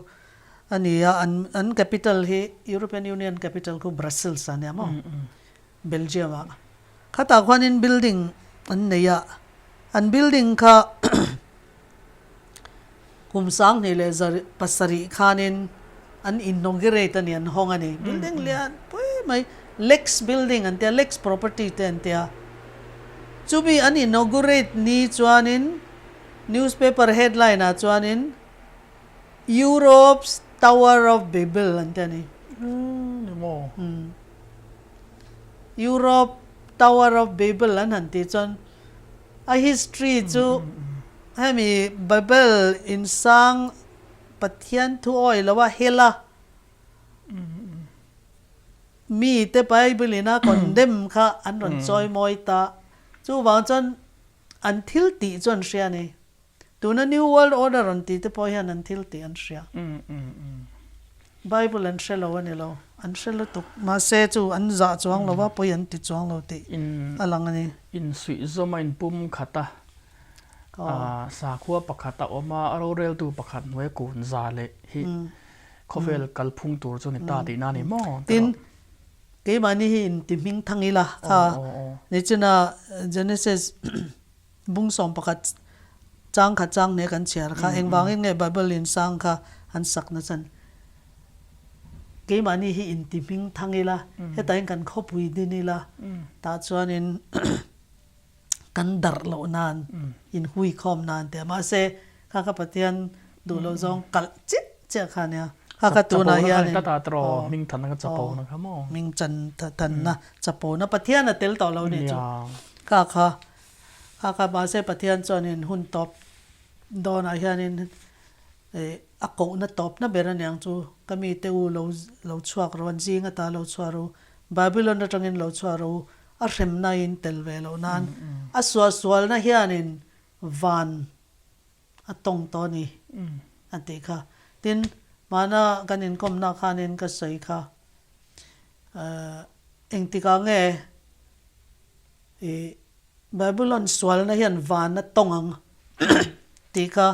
a ni a, an an capital hi European Union capital khu Brussels a nia maw Belgium ah. Khatah khuanin building an nei a, an building kha Kum 2007 khanin an inaugurate a ni, an hawng a ni. Building lian pui mai, Lex building an tia, Lex property te an tia. Chumi an inaugurate ni chuanin newspaper headline ah chuanin Europe's Tower of Babel an tia a ni. Ni maw? Europe Tower of Babel an han tih chuan A history chu hemi Babel insang Pathian thu awih lo a hel a, mite Bible in a condemn kha an rawn chawi mawi ta. Chuvang chuan an thil tih chu an hria a ni. Tuna New World Order rawn tih te pawh hian an thil tih an hria. Bible an hre lo a ni lo, an hre lutuk. Mahse chu an zah chuang lo va, pawi an ti chuang lo tih a lang a ni. Insuihzawm a inpum khat a, sakhua pakhat a awm a, a roreltu pakhat hnuai kun za leh hi khawvel kalphung tur chu ni ta tihna a ni maw? Tin, keimahni hi inti hming thang ila kha nichina Genesis Bung 11 chang khat chang hne kan chhiar kha engvangin nge Bible in sang kha an sak na chan keimahni hi inti hming thang ila hetahin kan khawpui din ila tah chuanin kan darh loh nan inhui khawm nan tih a mahse kha kha Pathian duh loh zawng kalh chiah chiah kha ania kha kha tunah hianin hming chan thanna chapona Pathian a tel tawh lo nih chu kha kha Kha kha mahse Pathian chuanin hun tawp dawnah hianin ih a kohna tawpna ber aniang chu ka mite u lo lo chhuak rawh an zing ata lo chhuah rawh u, Babylon atangin lo chhuah rawh u, a hremna in tel ve loh nan a suahsualna hianin van a tawng tawh a ni a tih kha. Tin, hmana kan inkawmna khanin ka sawi kha engtikah nge. I Babylon sualna hian van a tawng ang tih kha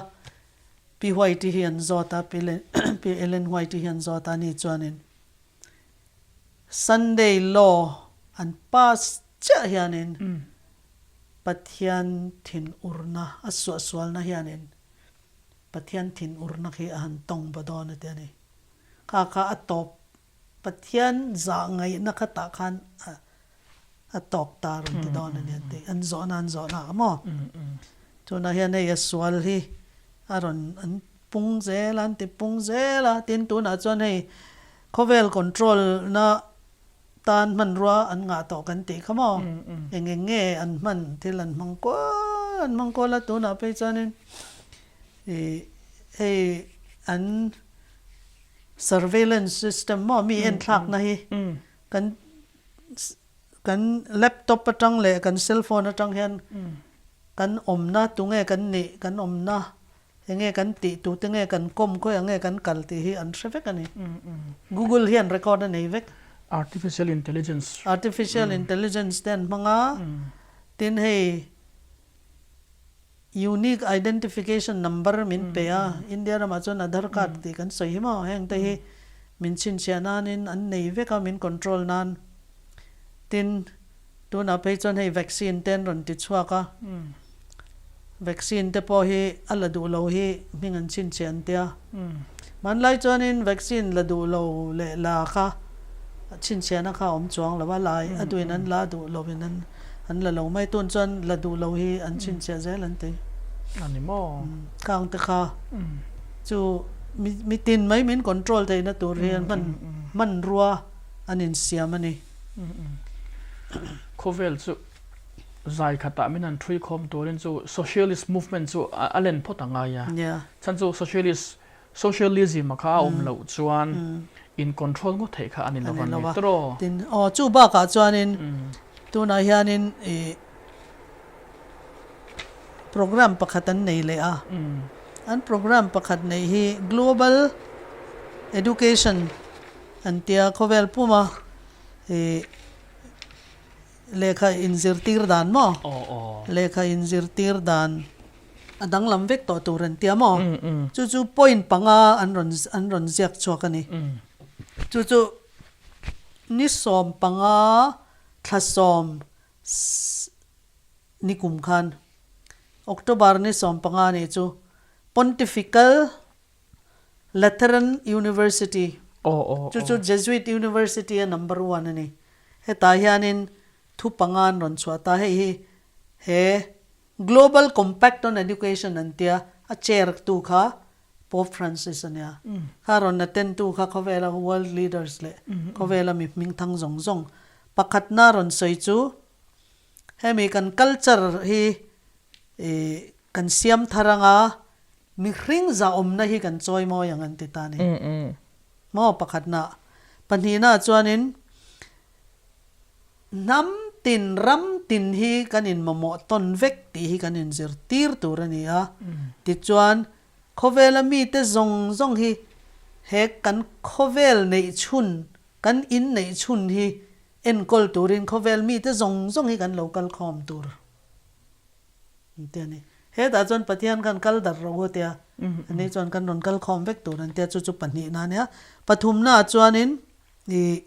Pi White-i hi an zawt a, Pi Ellen White-i hi an zawt a, ani chuanin Sunday law an pass chiah hianin Pathian thinurna, a suahsualna hianin Pathian thinurna khi a han tawng ba dawn a ti a ni. Kha kha a tawp Pathian zah ngaihna kha tah khan a a tawk ta rawn ti dawn a ni an ti. An zawhna an zawhna a maw? Tunah hian hei a sual hi a rawn an pung zel a, an ti pung zel a, tin tunah chuan hei khawvel control na tan hmanrua an ngah tawh kan tih kha maw? Eng eng nge an hman thil an hmang kual an hmang kual a, tunah phei chuanin ih hei an Surveillance system maw mi enthlakna hi kan kan laptop atang leh kan cellphone atang hian kan awmna tunge kan nih kan awmna enge kan tih tute nge kan kawm khawiah nge kan kal tih hi an hre vek a ni. Google hian record a nei vek. Artificial intelligence. Artificial intelligence te an hmang a, tin hei Unique Identification Number min pe a, India ramah chuan Aadhaar card tih kan sawi hi maw, heng te hi min chhinchhiah nanin an nei vek a, min control nan. Tin, tunah phei chuan hei vaccine te an rawn ti chhuak a, vaccine te pawh hi a la duh lo hi hming an chhinchhiah an tia. Hmanlai chuanin vaccine la duh lo leh la kha chhinchhiahna kha a awm chuang lo a, lai a duhin an la duh lovin an an la lo mai. Tun chuan la duh lo hi an chhinchhiah zel an ti. A ni maw? Khang te kha chu mi tin mai min control theihna tur hi an hman hmanrua an insiam a ni. Khawvel chu zai khatah min han thui khawm turin chu socialist movement chu a len phawt a ngai a. Chhan chu socialist socialism a kha a awm loh chuan in control ngawt theih kha a ni lo a ni tawh. Tin, aw chu bakah chuanin tunah hianin ih program pakhat an nei leh a. An program pakhat neih hi Global Education an tia khawvel puma ih Lehkha inzirtir dan maw? Lehkha inzirtir dan a danglam vek tawh tur an tia maw? Chu chu point panga an rawn an rawn ziak chhuak a ni. Chu chu ni 15 thla sawm ni kum khan October ni 15 nih chu Pontifical Lateran University, chu chu Jesuit University a number one a ni. Hetah hianin thu panga an rawn chhuah ta. Hei hi he Global Compact on Education an tia, a chair tu kha Pope Francis a nia. Kha rawn attend tu kha khawvela world leaders leh khawvela mi hmingthang zawng zawng pakhatna rawn sawi chu hemi kan culture hi kan siam thar anga Mihring zahawmna hi kan chawi mawi ang an ti ta a ni. Maw pakhatna. Pahnihna chuanin hnam tin, ram tin hi kan inmamawh tawn vek tih hi kan inzirtir tur a ni a. Tichuan, khawvela mite zawng zawng hi he kan khawvel neih chhun, kan in neih chhun hi enkawl turin khawvel mite zawng zawng hi kan lo kal khawm tur. An ti a ni. Hetah chuan Pathian khan kal darh rawh u a tia. Ani chuan kan rawn kal khawm vek tur an tia, chu chu pahnihna a nia. Pathumnaah chuanin ih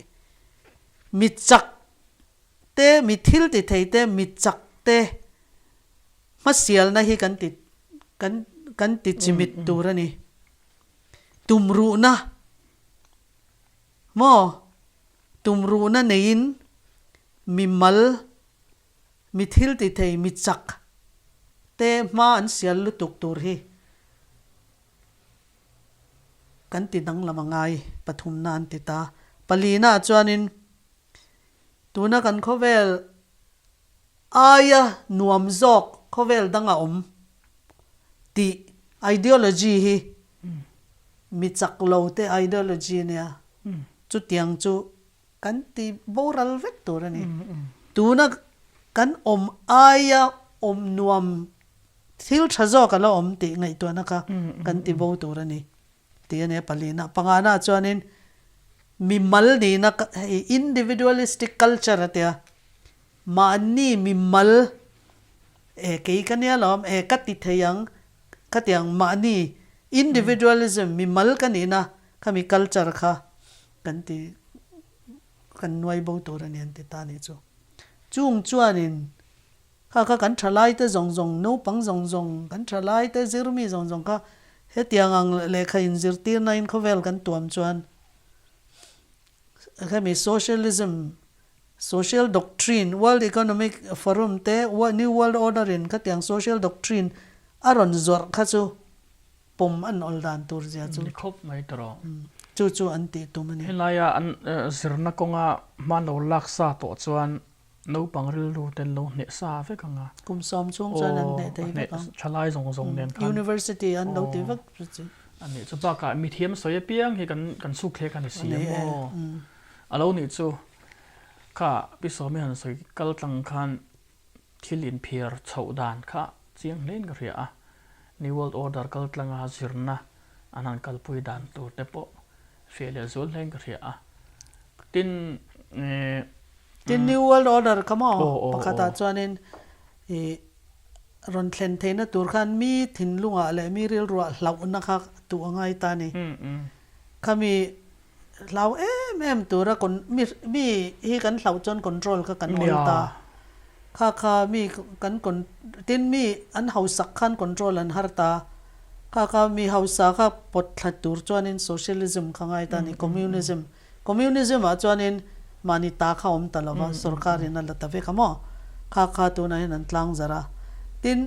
mi chak te, mi thil ti thei te, mi chak te hmasialna hi kan ti kan kan ti chimit tur a ni. Tumruhna maw tumruhna neiin mimal Mi thil ti thei, mi chak te hma an sial lutuk tur hi kan ti danglam a ngai, pathumna an ti ta. Palina ah chuanin tuna kan khawvel aia nuam zawk khawvel dang a awm tih ideology hi mi chak lo te ideology ania, chutiang chu Kan ti boral vek tur a ni. Tuna kan awm aia awm nuam thil tha zawk a la awm tih ngaihtuahna kha kan ti bo tur a ni tih a ni a palina. Pangana chuanin mimal nihna hei individualistic culture a tia. Mahni mimal e kei ka nia lawm e ka ti thei ang khatiang mahni individualism mimal ka nihna khami culture kha kan ti kan nuai bo tur a ni an ti ta nih chu. Chung chuanin kha kha kan thalai te zawng zawng naupang zawng zawng kan thalai te zirmi zawng zawng kha hetiang ang lehkha inzirtirna in khawvel kan tuam chuan Hemi socialism, social doctrine, World Economic Forum te New World Order in khatiang social doctrine a rawn zawrh kha chu pawm an awl dan tur zia chu Ni khawp mai ta rawh. Chu chu an tih tum a ni. Helaia an zirna kawnga hman lo lak sa tawh chuan Naupang rilru te an lo hneh sa vek ang a. Kum sawm chhung chuan an hneh thei vek ang. Thalai zawng zawng nen khan. University an lo ti vek chu. A nih chu bakah mithiam sawi apiang hi kan kan suk thlek a ni si a maw. A lo nih chu kha Pi Sawmi han sawi kal tlang khan thil inphiar chhoh dan kha chiang hlein ka hria a. New World Order kal tlanga zirna an han kalpui dan tur te pawh fiah leh zual hlein ka hria a. Tin eh. Tin New World Order kha maw pakhatah chuanin ih rawn thlen theihna tur khan mi thinlungah leh mi rilruah hlauhna kha tuh a ngai ta a ni. Khami hlau em em tura mi mi hi kan hlauh chuan control kha kan awl ta. Kha kha mi kan tin mi an hausak khan control an har ta. Kha kha mi hausa kha pawt thla tur chuanin socialism kha ngai ta a ni, communism. Communism ah chuanin mahni ta kha awm ta lova, sorkar in a la ta vek a maw? Kha kha tunah hian an tlang zarh a. Tin,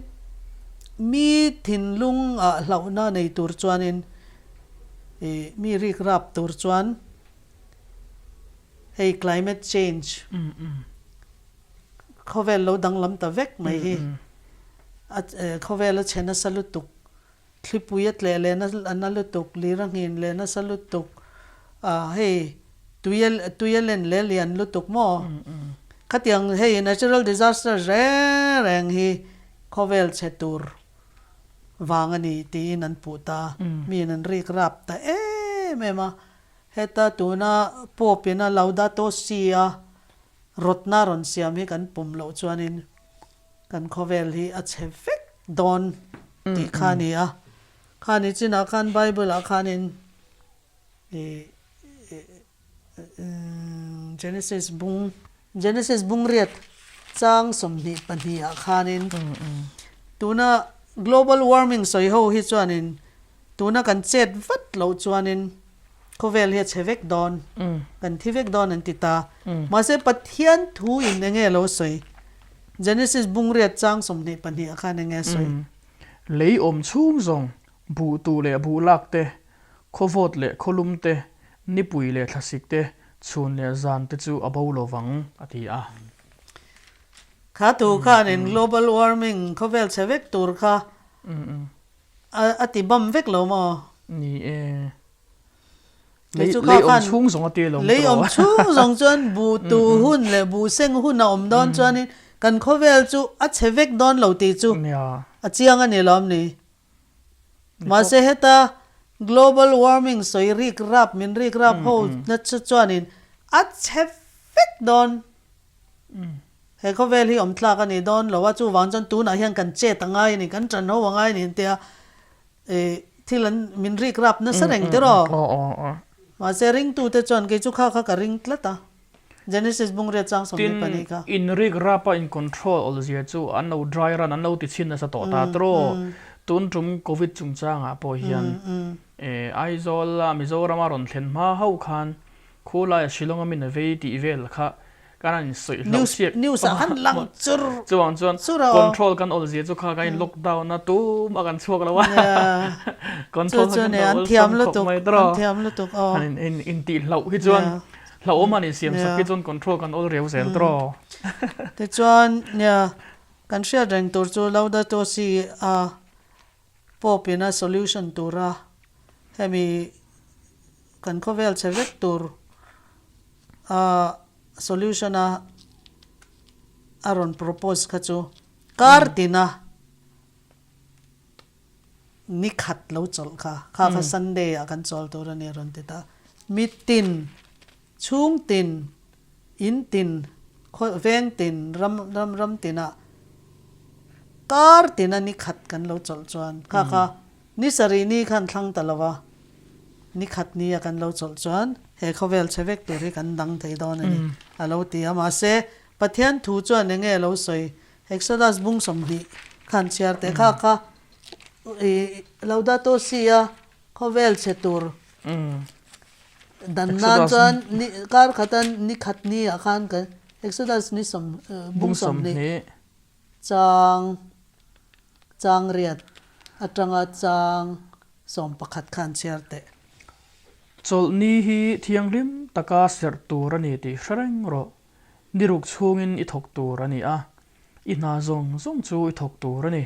mi thinlung ah hlauhna nei tur chuanin ih mi rik rap tur chuan hei climate change khawvel lo danglam ta vek mai hi a khawvel a chhe nasa lutuk. Thlipui a tleh leh a na lutuk, lir a nghin leh nasa lutuk, ah hei tui a tui a len leh lian lutuk maw? Khatiang hei natural disasters reng reng hi khawvel chhe tur vang a ni tiin an puh ta, miin an rik rap ta em em a, heta tuna Pope in a Laudato Si a rawtna rawn siam hi kan pawm loh chuanin Kan khawvel hi a chhe vek dawn tih kha a ni a. Khani chinah khan Bible ah khanin ih Genesis bung Genesis bung riat chang 22 ah khanin tuna global warming sawi ho hi chuanin tuna kan chet vat loh chuanin khawvel hi a chhe vek dawn, kan thi vek dawn an ti ta. Mahse Pathian thu in enge a lo sawi? Genesis bung riat chang 22 ah khan enge a sawi? Lei awm chhung zawng, buh tuh leh buh lak te, khaw vawt leh khaw lum te, nipui leh thlasik te, chhun leh zan te chu a bo lo vang, a ti a. Kha thu khanin global warming khawvel chhe vek tur kha A ti bam vek lo maw? Ni e. Lei lei awm chhung zawng a ti lo Lei awm chhung zawng chuan buh tu hun leh buh seng hun a awm dawn chuanin kan khawvel chu a chhe vek dawn lo tih chu a chiang a ni lawm ni. Mahse heta global warming sawi rik rap min rik rap ho na chu chuanin a chhe vek dawn. He khawvel hi awm tlak a ni dawn lo a, chuvang chuan tunah hian kan chet a ngai a ni, kan ṭan ho a ngai a ni tia ih thil an min rik rap nasa reng tiraw? Mahse ringtute chuan kei chu kha kha ka ring tlat a, Genesis bungriat chang 22 kha. Tin, in rik rap a in control awlzia chu an lo dry run an lo ti chhin nasa tawh ta tiraw? Tun tum Covid chungchangah pawh hian Aizawl a Mizoram a rawn thlen hma ho khan Khulai a Shillong a min a vei tih vel kha kan an insawi hlauh chiah. News ah khan lang chur Chuvang chuan chur a aw. control kan awl zia chu kha kan in lockdown a tum a kan chhuak lo a. Yeah. Control Chu kha chu kan nia lo an awlsam thiam khawp lutuk mai tawh. an thiam lutuk aw. Han in in intih hlauh hi chuan Yeah. hlauhawm han insiam sak Yeah. hi chuan control kan awl riau zel tawh. Tichuan nia kan hriat reng tur chu Laudato Si a Pope in a solution tura hemi kan khawvel chhe vek tur a solution a a rawn propose kha chu kar tina ni khat lo chawlh kha kha kha Sunday ah kan chawl tur a ni a rawn ti ta. Mitin, chhungtin, intin. Khaw veng tin, ram ram ram tinah kar tina ni khat kan lo chawlh chuan kha kha ni sarih ni khan thlang ta lo va, ni khat ni a kan lo chawlh chuan he khawvel chhe vek tur hi kan dang thei dawn a ni a lo ti a. Mahse, Pathian thu chuan eng nge a lo sawi? Exodus bung 20 khan chhiar teh kha kha i Laudato Si a khawvel chhe tur Dan nan chuan ni kar khata ni khat ni ah khan kan Exodus ni sawm bung 20 chang chang riat atanga chang 11 khan chhiar teh. Chawlhni hi thianghlim taka serh tur a ni tih hre reng rawh. Ni ruk chhungin i thawk tur a ni a, i hna zawng zawng chu i thawk tur a ni.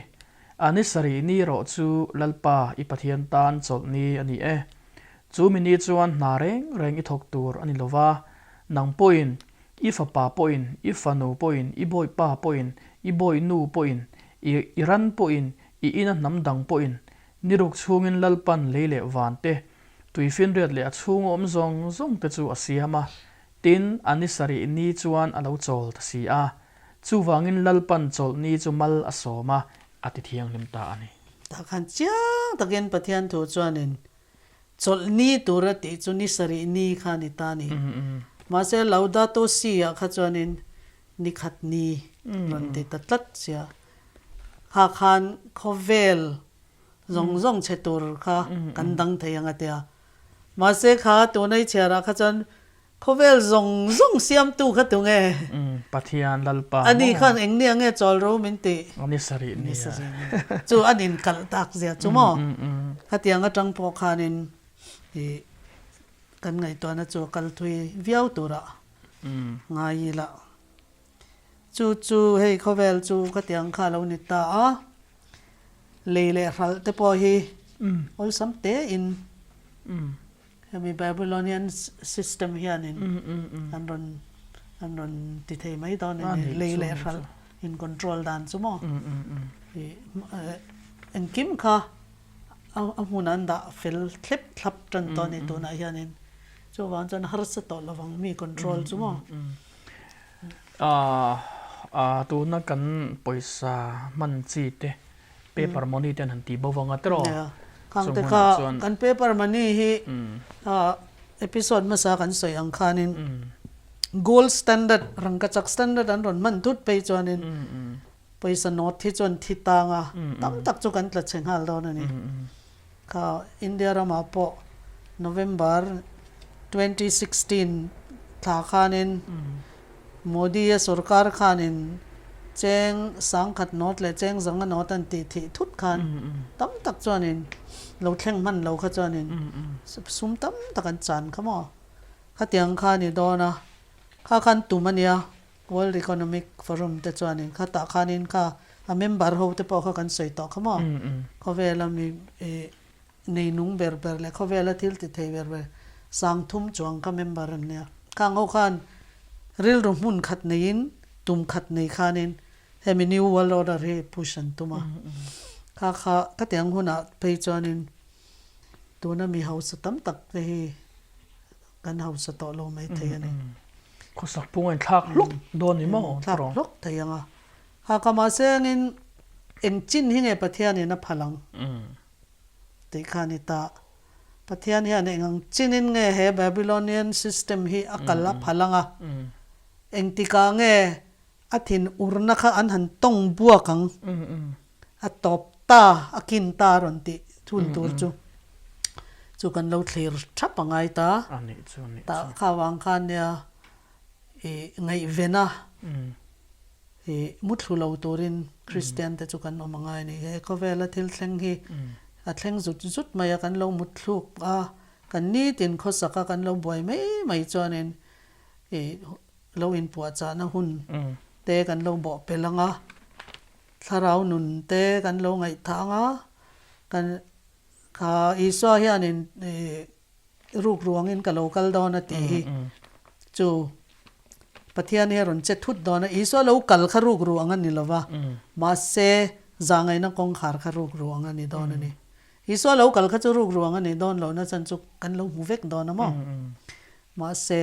A ni sarih ni erawh chu Lalpa i Pathian tan chawlhni a ni e. Chu mi ni chuan hna reng reng i thawk tur a ni lo va, nang pawhin, i fapa pawhin, i fanu pawhin, i bawipa pawhin, i bawihnu pawhin, i i ran pawhin, i ina hnam dang pawhin, ni ruk chhungin Lalpan lei leh van te, tuifinriat leh a chhunga awm zawng zawng te chu a siam a, Tin, a ni sarih ni chuan a lo chawl ta si a, chuvangin Lalpan chawlh ni chu mal a sawm a, a ti thianghlim ta a ni. Tah khan chiang takin Pathian thu chuanin chawlh ni tura tih chu ni sarih ni kha a ni ta a ni. Mahse, Laudato Si ah kha chuanin ni khat ni rawn ti ta tlat sia. Kha khan khawvel zawng zawng chhe tur kha kan dang thei ang a tia. Mahse kha tuna i chhiarah kha chuan khawvel zawng zawng siamtu kha tu nge? Pathian Lalpa maw? Ani khan eng nia nge chawl ro min tih? A ni sarih nia. Ni sarih nia. Chu an inkalh tak zia chu maw? Khatiang atang pawh khanin i kan ngaihtuahna chu a kal thui viau turah ngai ila. Chu chu hei khawvel chu khatiang kha a lo ni ta a, lei leh hralh te pawh hi awlsam tein hemi Babylonian system hianin an rawn an rawn ti thei mai dawn a ni, lei leh hralh in control dan chu maw engkim kha a hmun an dah fel thlep thlap tan tawh a ni tunah hianin chuvang chuan harsa tawh lovang mi control chu maw. Aaa tuna kan pawisa hman chi te paper money te an han ti bo vang a tiraw? Nia, khang te kha kan paper money hi episode hmasa kan sawi ang khanin gold standard rangkachak standard an rawn hman thut phei chuanin pawisa note hi chuan thi tang a tam tak chu kan tla chhe nghal dawn a ni. Kha India ramah pawh November 2016 thla khanin Modi-a sorkar khanin cheng sangkhat note leh cheng zanga note an tih thih thut khan tam tak chuanin lo thleng hman lo kha chuanin sum tam tak an chan kha maw? Khatiang kha a ni dawn a, kha khan tum a nia. World Economic Forum te chuanin khatah khanin kha a member ho te pawh kha kan sawi tawh kha maw? Khawvela mi nei nung ber ber leh khawvela thil ti thei ber ber sang thum chuang kha member an nia. Khang ho khan rilru hmun khat neiin tum khat nei khanin hemi New World Order hi push an tum a. Kha kha khatiang hunah phei chuanin tuna mi hausa tam tak te hi Kan hausa tawh lo mai thei a ni. Khawsak pung a inthlak hlawk dawn ni maw? Inthlak hlawk thei ang a. Haka mahse angin eng chin hi nge Pathianin a phal ang tih kha a ni ta. Pathian hian eng ang chinin nge he Babylonian system hi a kal a phal ang a? Engtikah nge a thin urna kha an han tawng buak ang? A tawp ta, a kin ta a rawn tih thun tur chu chu kan lo thlir thap a ngai ta. Tah kha vang khan nia i ngaihven a, i muthlu lo turin Kristian te chu kan awm a ngai a ni. He khawvela thil thleng hi a thleng zut zut mai a, kan lo mutthluk a, kan nitin khawsak a kan lo buai mai mai chuanin i lo inpuahchahna hun te kan lo bawh pel ang a. Thlarau nun te kan lo ngaihthah ang a, kan kha Isua hianin ruk ruangin ka lo kal dawn a tih hi chu Pathian hi a rawn che thut dawn a, Isua lo kal kha ruk ru ang a ni lo va, mahse zahngaihna kawngkhar kha ruk ru ang a ni dawn a ni. Isua lo kal kha chu ruk ru ang a nih dawn lohna chan chu kan lo hmu vek dawn a maw? Mahse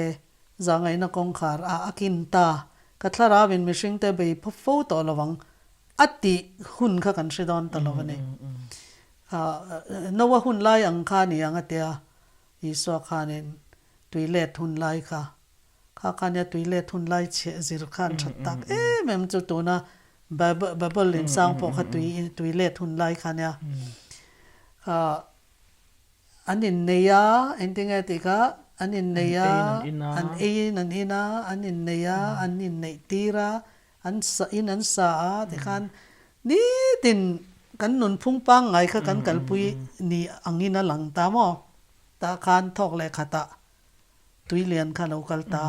zahngaihna kawngkhar a a kin ta. Ka thlarauin mihringte bei fo tawh lo ang a tih hun kha kan hre dawn ta lo a ni. Noa hun lai ang kha a ni ang a tia Isua khanin tui let hun lai kha kha kha nia tui let hun lai chhiah zir khan that tak em em chu tuna Bible insang pawh kha tui tui let hun lai kha nia An innei a, engtinge tih kha, an innei a, an eiin an in a, an innei a, an inneih tir a, an sa in an sa a tikhan nitin kan nunphung pangngai kha kan kalpui ni angin a lang ta maw? Tah khan thawk leh khatah tui lian kha a lo kal ta,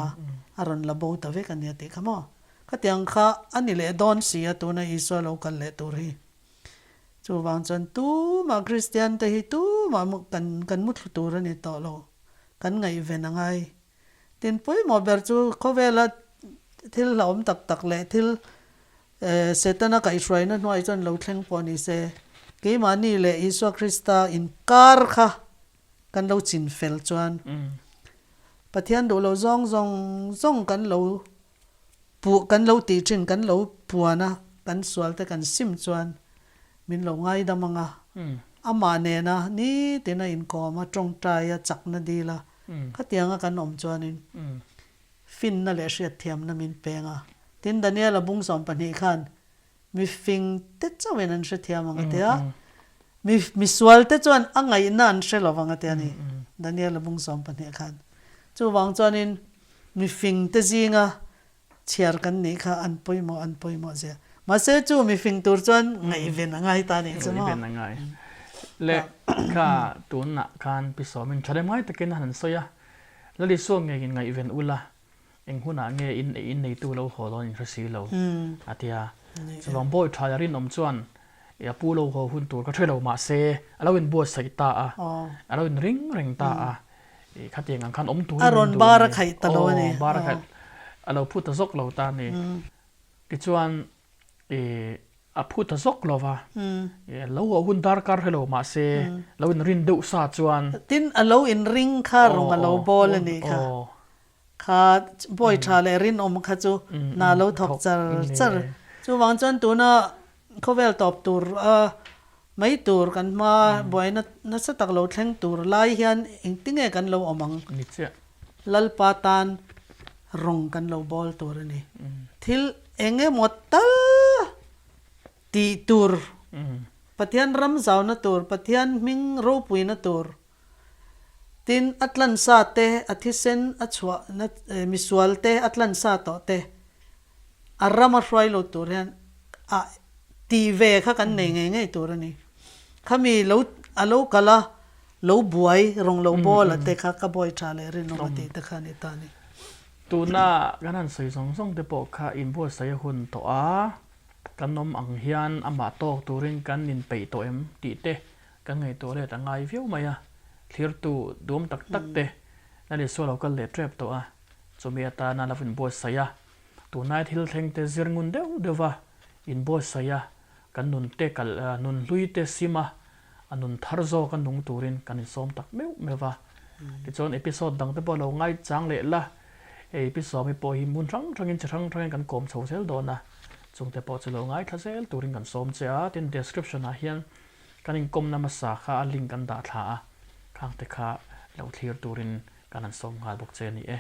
a rawn la bo ta vek a nia tih kha maw? Khatiang kha a ni leh dawn si a tuna Isua lo kal leh tur hi. Chuvang chuan tumah Kristian te hi tumah kan kan muthlu tur a ni tawh lo, kan ngaihven a ngai. Tin pawimawh ber chu khawvela thil hlauhawm tak tak leh thil Setana kaihhruaina hnuai chuan lo thleng pawh ni se, keimahni leh Isua Krista inkar kha kan lo chin fel chuan Pathian duh lo zawng zawng zawng kan lo Puh kan lo tih thin kan lo puan a, kan sual te kan sim chuan min lo ngaidam ang a, amah nena nitin a inkawm a, tawngtai a, chakna dil a, khatianga kan awm chuanin finna leh hriatthiamna min peng a. Tin, Daniela bung 12 khan mi fing te chauhin an hrethiam ang a ti a, mi misual te chuan a ngaihna an hre lo vang a ti a ni, Daniela bung 12 khan. Chuvang chuanin Mi fing te zinga chhiar kan nih kha an pawimawh an pawimawh zia. Mahse chu mi fing tur chuan ngaihven a ngai ta nih chu maw? Ngaihven a ngai. Le kha tunah khan Pi Sawmin tha lem ngai takin a han sawi a, Lal Isua ngeiin ngaihven ula, eng hunah nge in ei in neitu lo haw dawn in hre si lo a ti a. Chuvang bawi tha leh rinawm chuan i a pu lo haw hun tur ka hre lo mahse a lo inbuatsaih ta a, a lo inring reng ta a. I khatiang ang khan awm turin A rawn bar a khaih ta lo a ni. Aw, bar a khaih a lo phut ta zawk lo ta a ni. Tichuan i a phut ta zawk lo va, i lo haw hun darkar hre lo mahse lo inrin deuh sa chuan. Tin, a lo inring kha rawng a lo bawl a nih kha. Kha bawi tha leh rinawm kha chu hna lo thawk char char. Chuvang chuan tuna khawvel tawp tur a Mai tur kan hma buaina nasa tak lo thleng tur lai hian engtinge kan lo awm ang? Ni chiah. Lalpa tan rawng kan lo bawl tur a ni. Thil eng emaw tal tih tur, Pathian ram zauna tur, Pathian hming ropuina tur, tin a tlansa te, a thisen a chhuahna misual te, a tlansa tawh te, a rama hruai lo tur hian a tih ve kha kan nei ngei ngei tur a ni. Khami lo a lo kal a, lo buai rawng lo bawl a te kha ka bawi tha leh rinawm a tih te kha a ni ta a ni. Tuna kan han sawi zawng zawng te pawh kha inbuatsaih a hun tawh a, kan awm ang hian amah tawk turin kan inpeih tawh em tih te kan ngaihtuah let a ngai viau mai a, thlirtu duam tak tak te Lal Isua lo kal leh tep tawh a. Chumi atana lo inbuatsaih a, tunlai thil thleng te zir ngun deuh deuh va inbuatsaih a, kan nun te kal nun hlui te sim a, a nun thar zawk a nung turin kan insawm tak meuh meuh va. Tichuan episode dang te pawh lo ngaichang leh la, hei episode hi pawh hi hmun hrang hrangin chi hrang hrangin kan kawm chho zel dawn a, chungte pawh chu lo ngaithla zel turin kan sawm che a, tin description ah hian kan inkawmna hmasa kha a link an dah thla a, khangte kha lo thlir turin Kan han sawm nghal bawk che a ni e.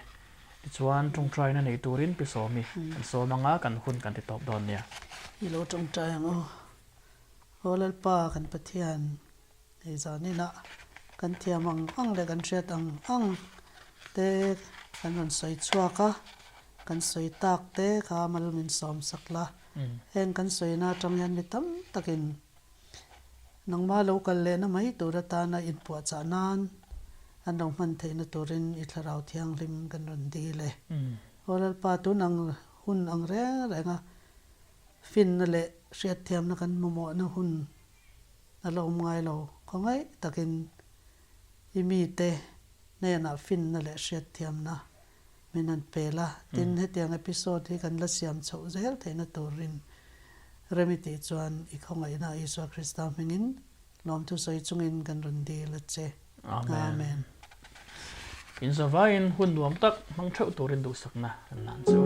Tichuan tawngtaina nei turin Pi Sawmi kan sawm ang a, kan hun kan ti tawp dawn nia. I lo tawngtai ang aw. Aw Lalpa kan Pathian, hei zaninah kan thiam ang ang leh kan hriat ang ang te kan rawn sawi chhuak a, kan sawi tak te kha mal min sawm sak la. Heng kan sawina atang hian mi tam takin Nangmah lo kal lehna mai tur atana inpuahchah nan an lo hman theihna turin i Thlarau Thianghlim kan rawn dil e. Aw Lalpa, tun ang hun ang reng renga finna leh hriatthiamna kan mamawhna hun a la awm ngai lo. Khawngaih takin i mite hnenah finna leh hriatthiamna Min han pel a, tin hetiang episode hi kan la siam chhoh zel theihna turin rem i tih chuan i khawngaihna Isua Krista hmingin lawmthu sawi chungin kan rawn dil a che. Amen. In zavaiin hun nuam tak hmang theuh turin duhsakna kan hlan che u.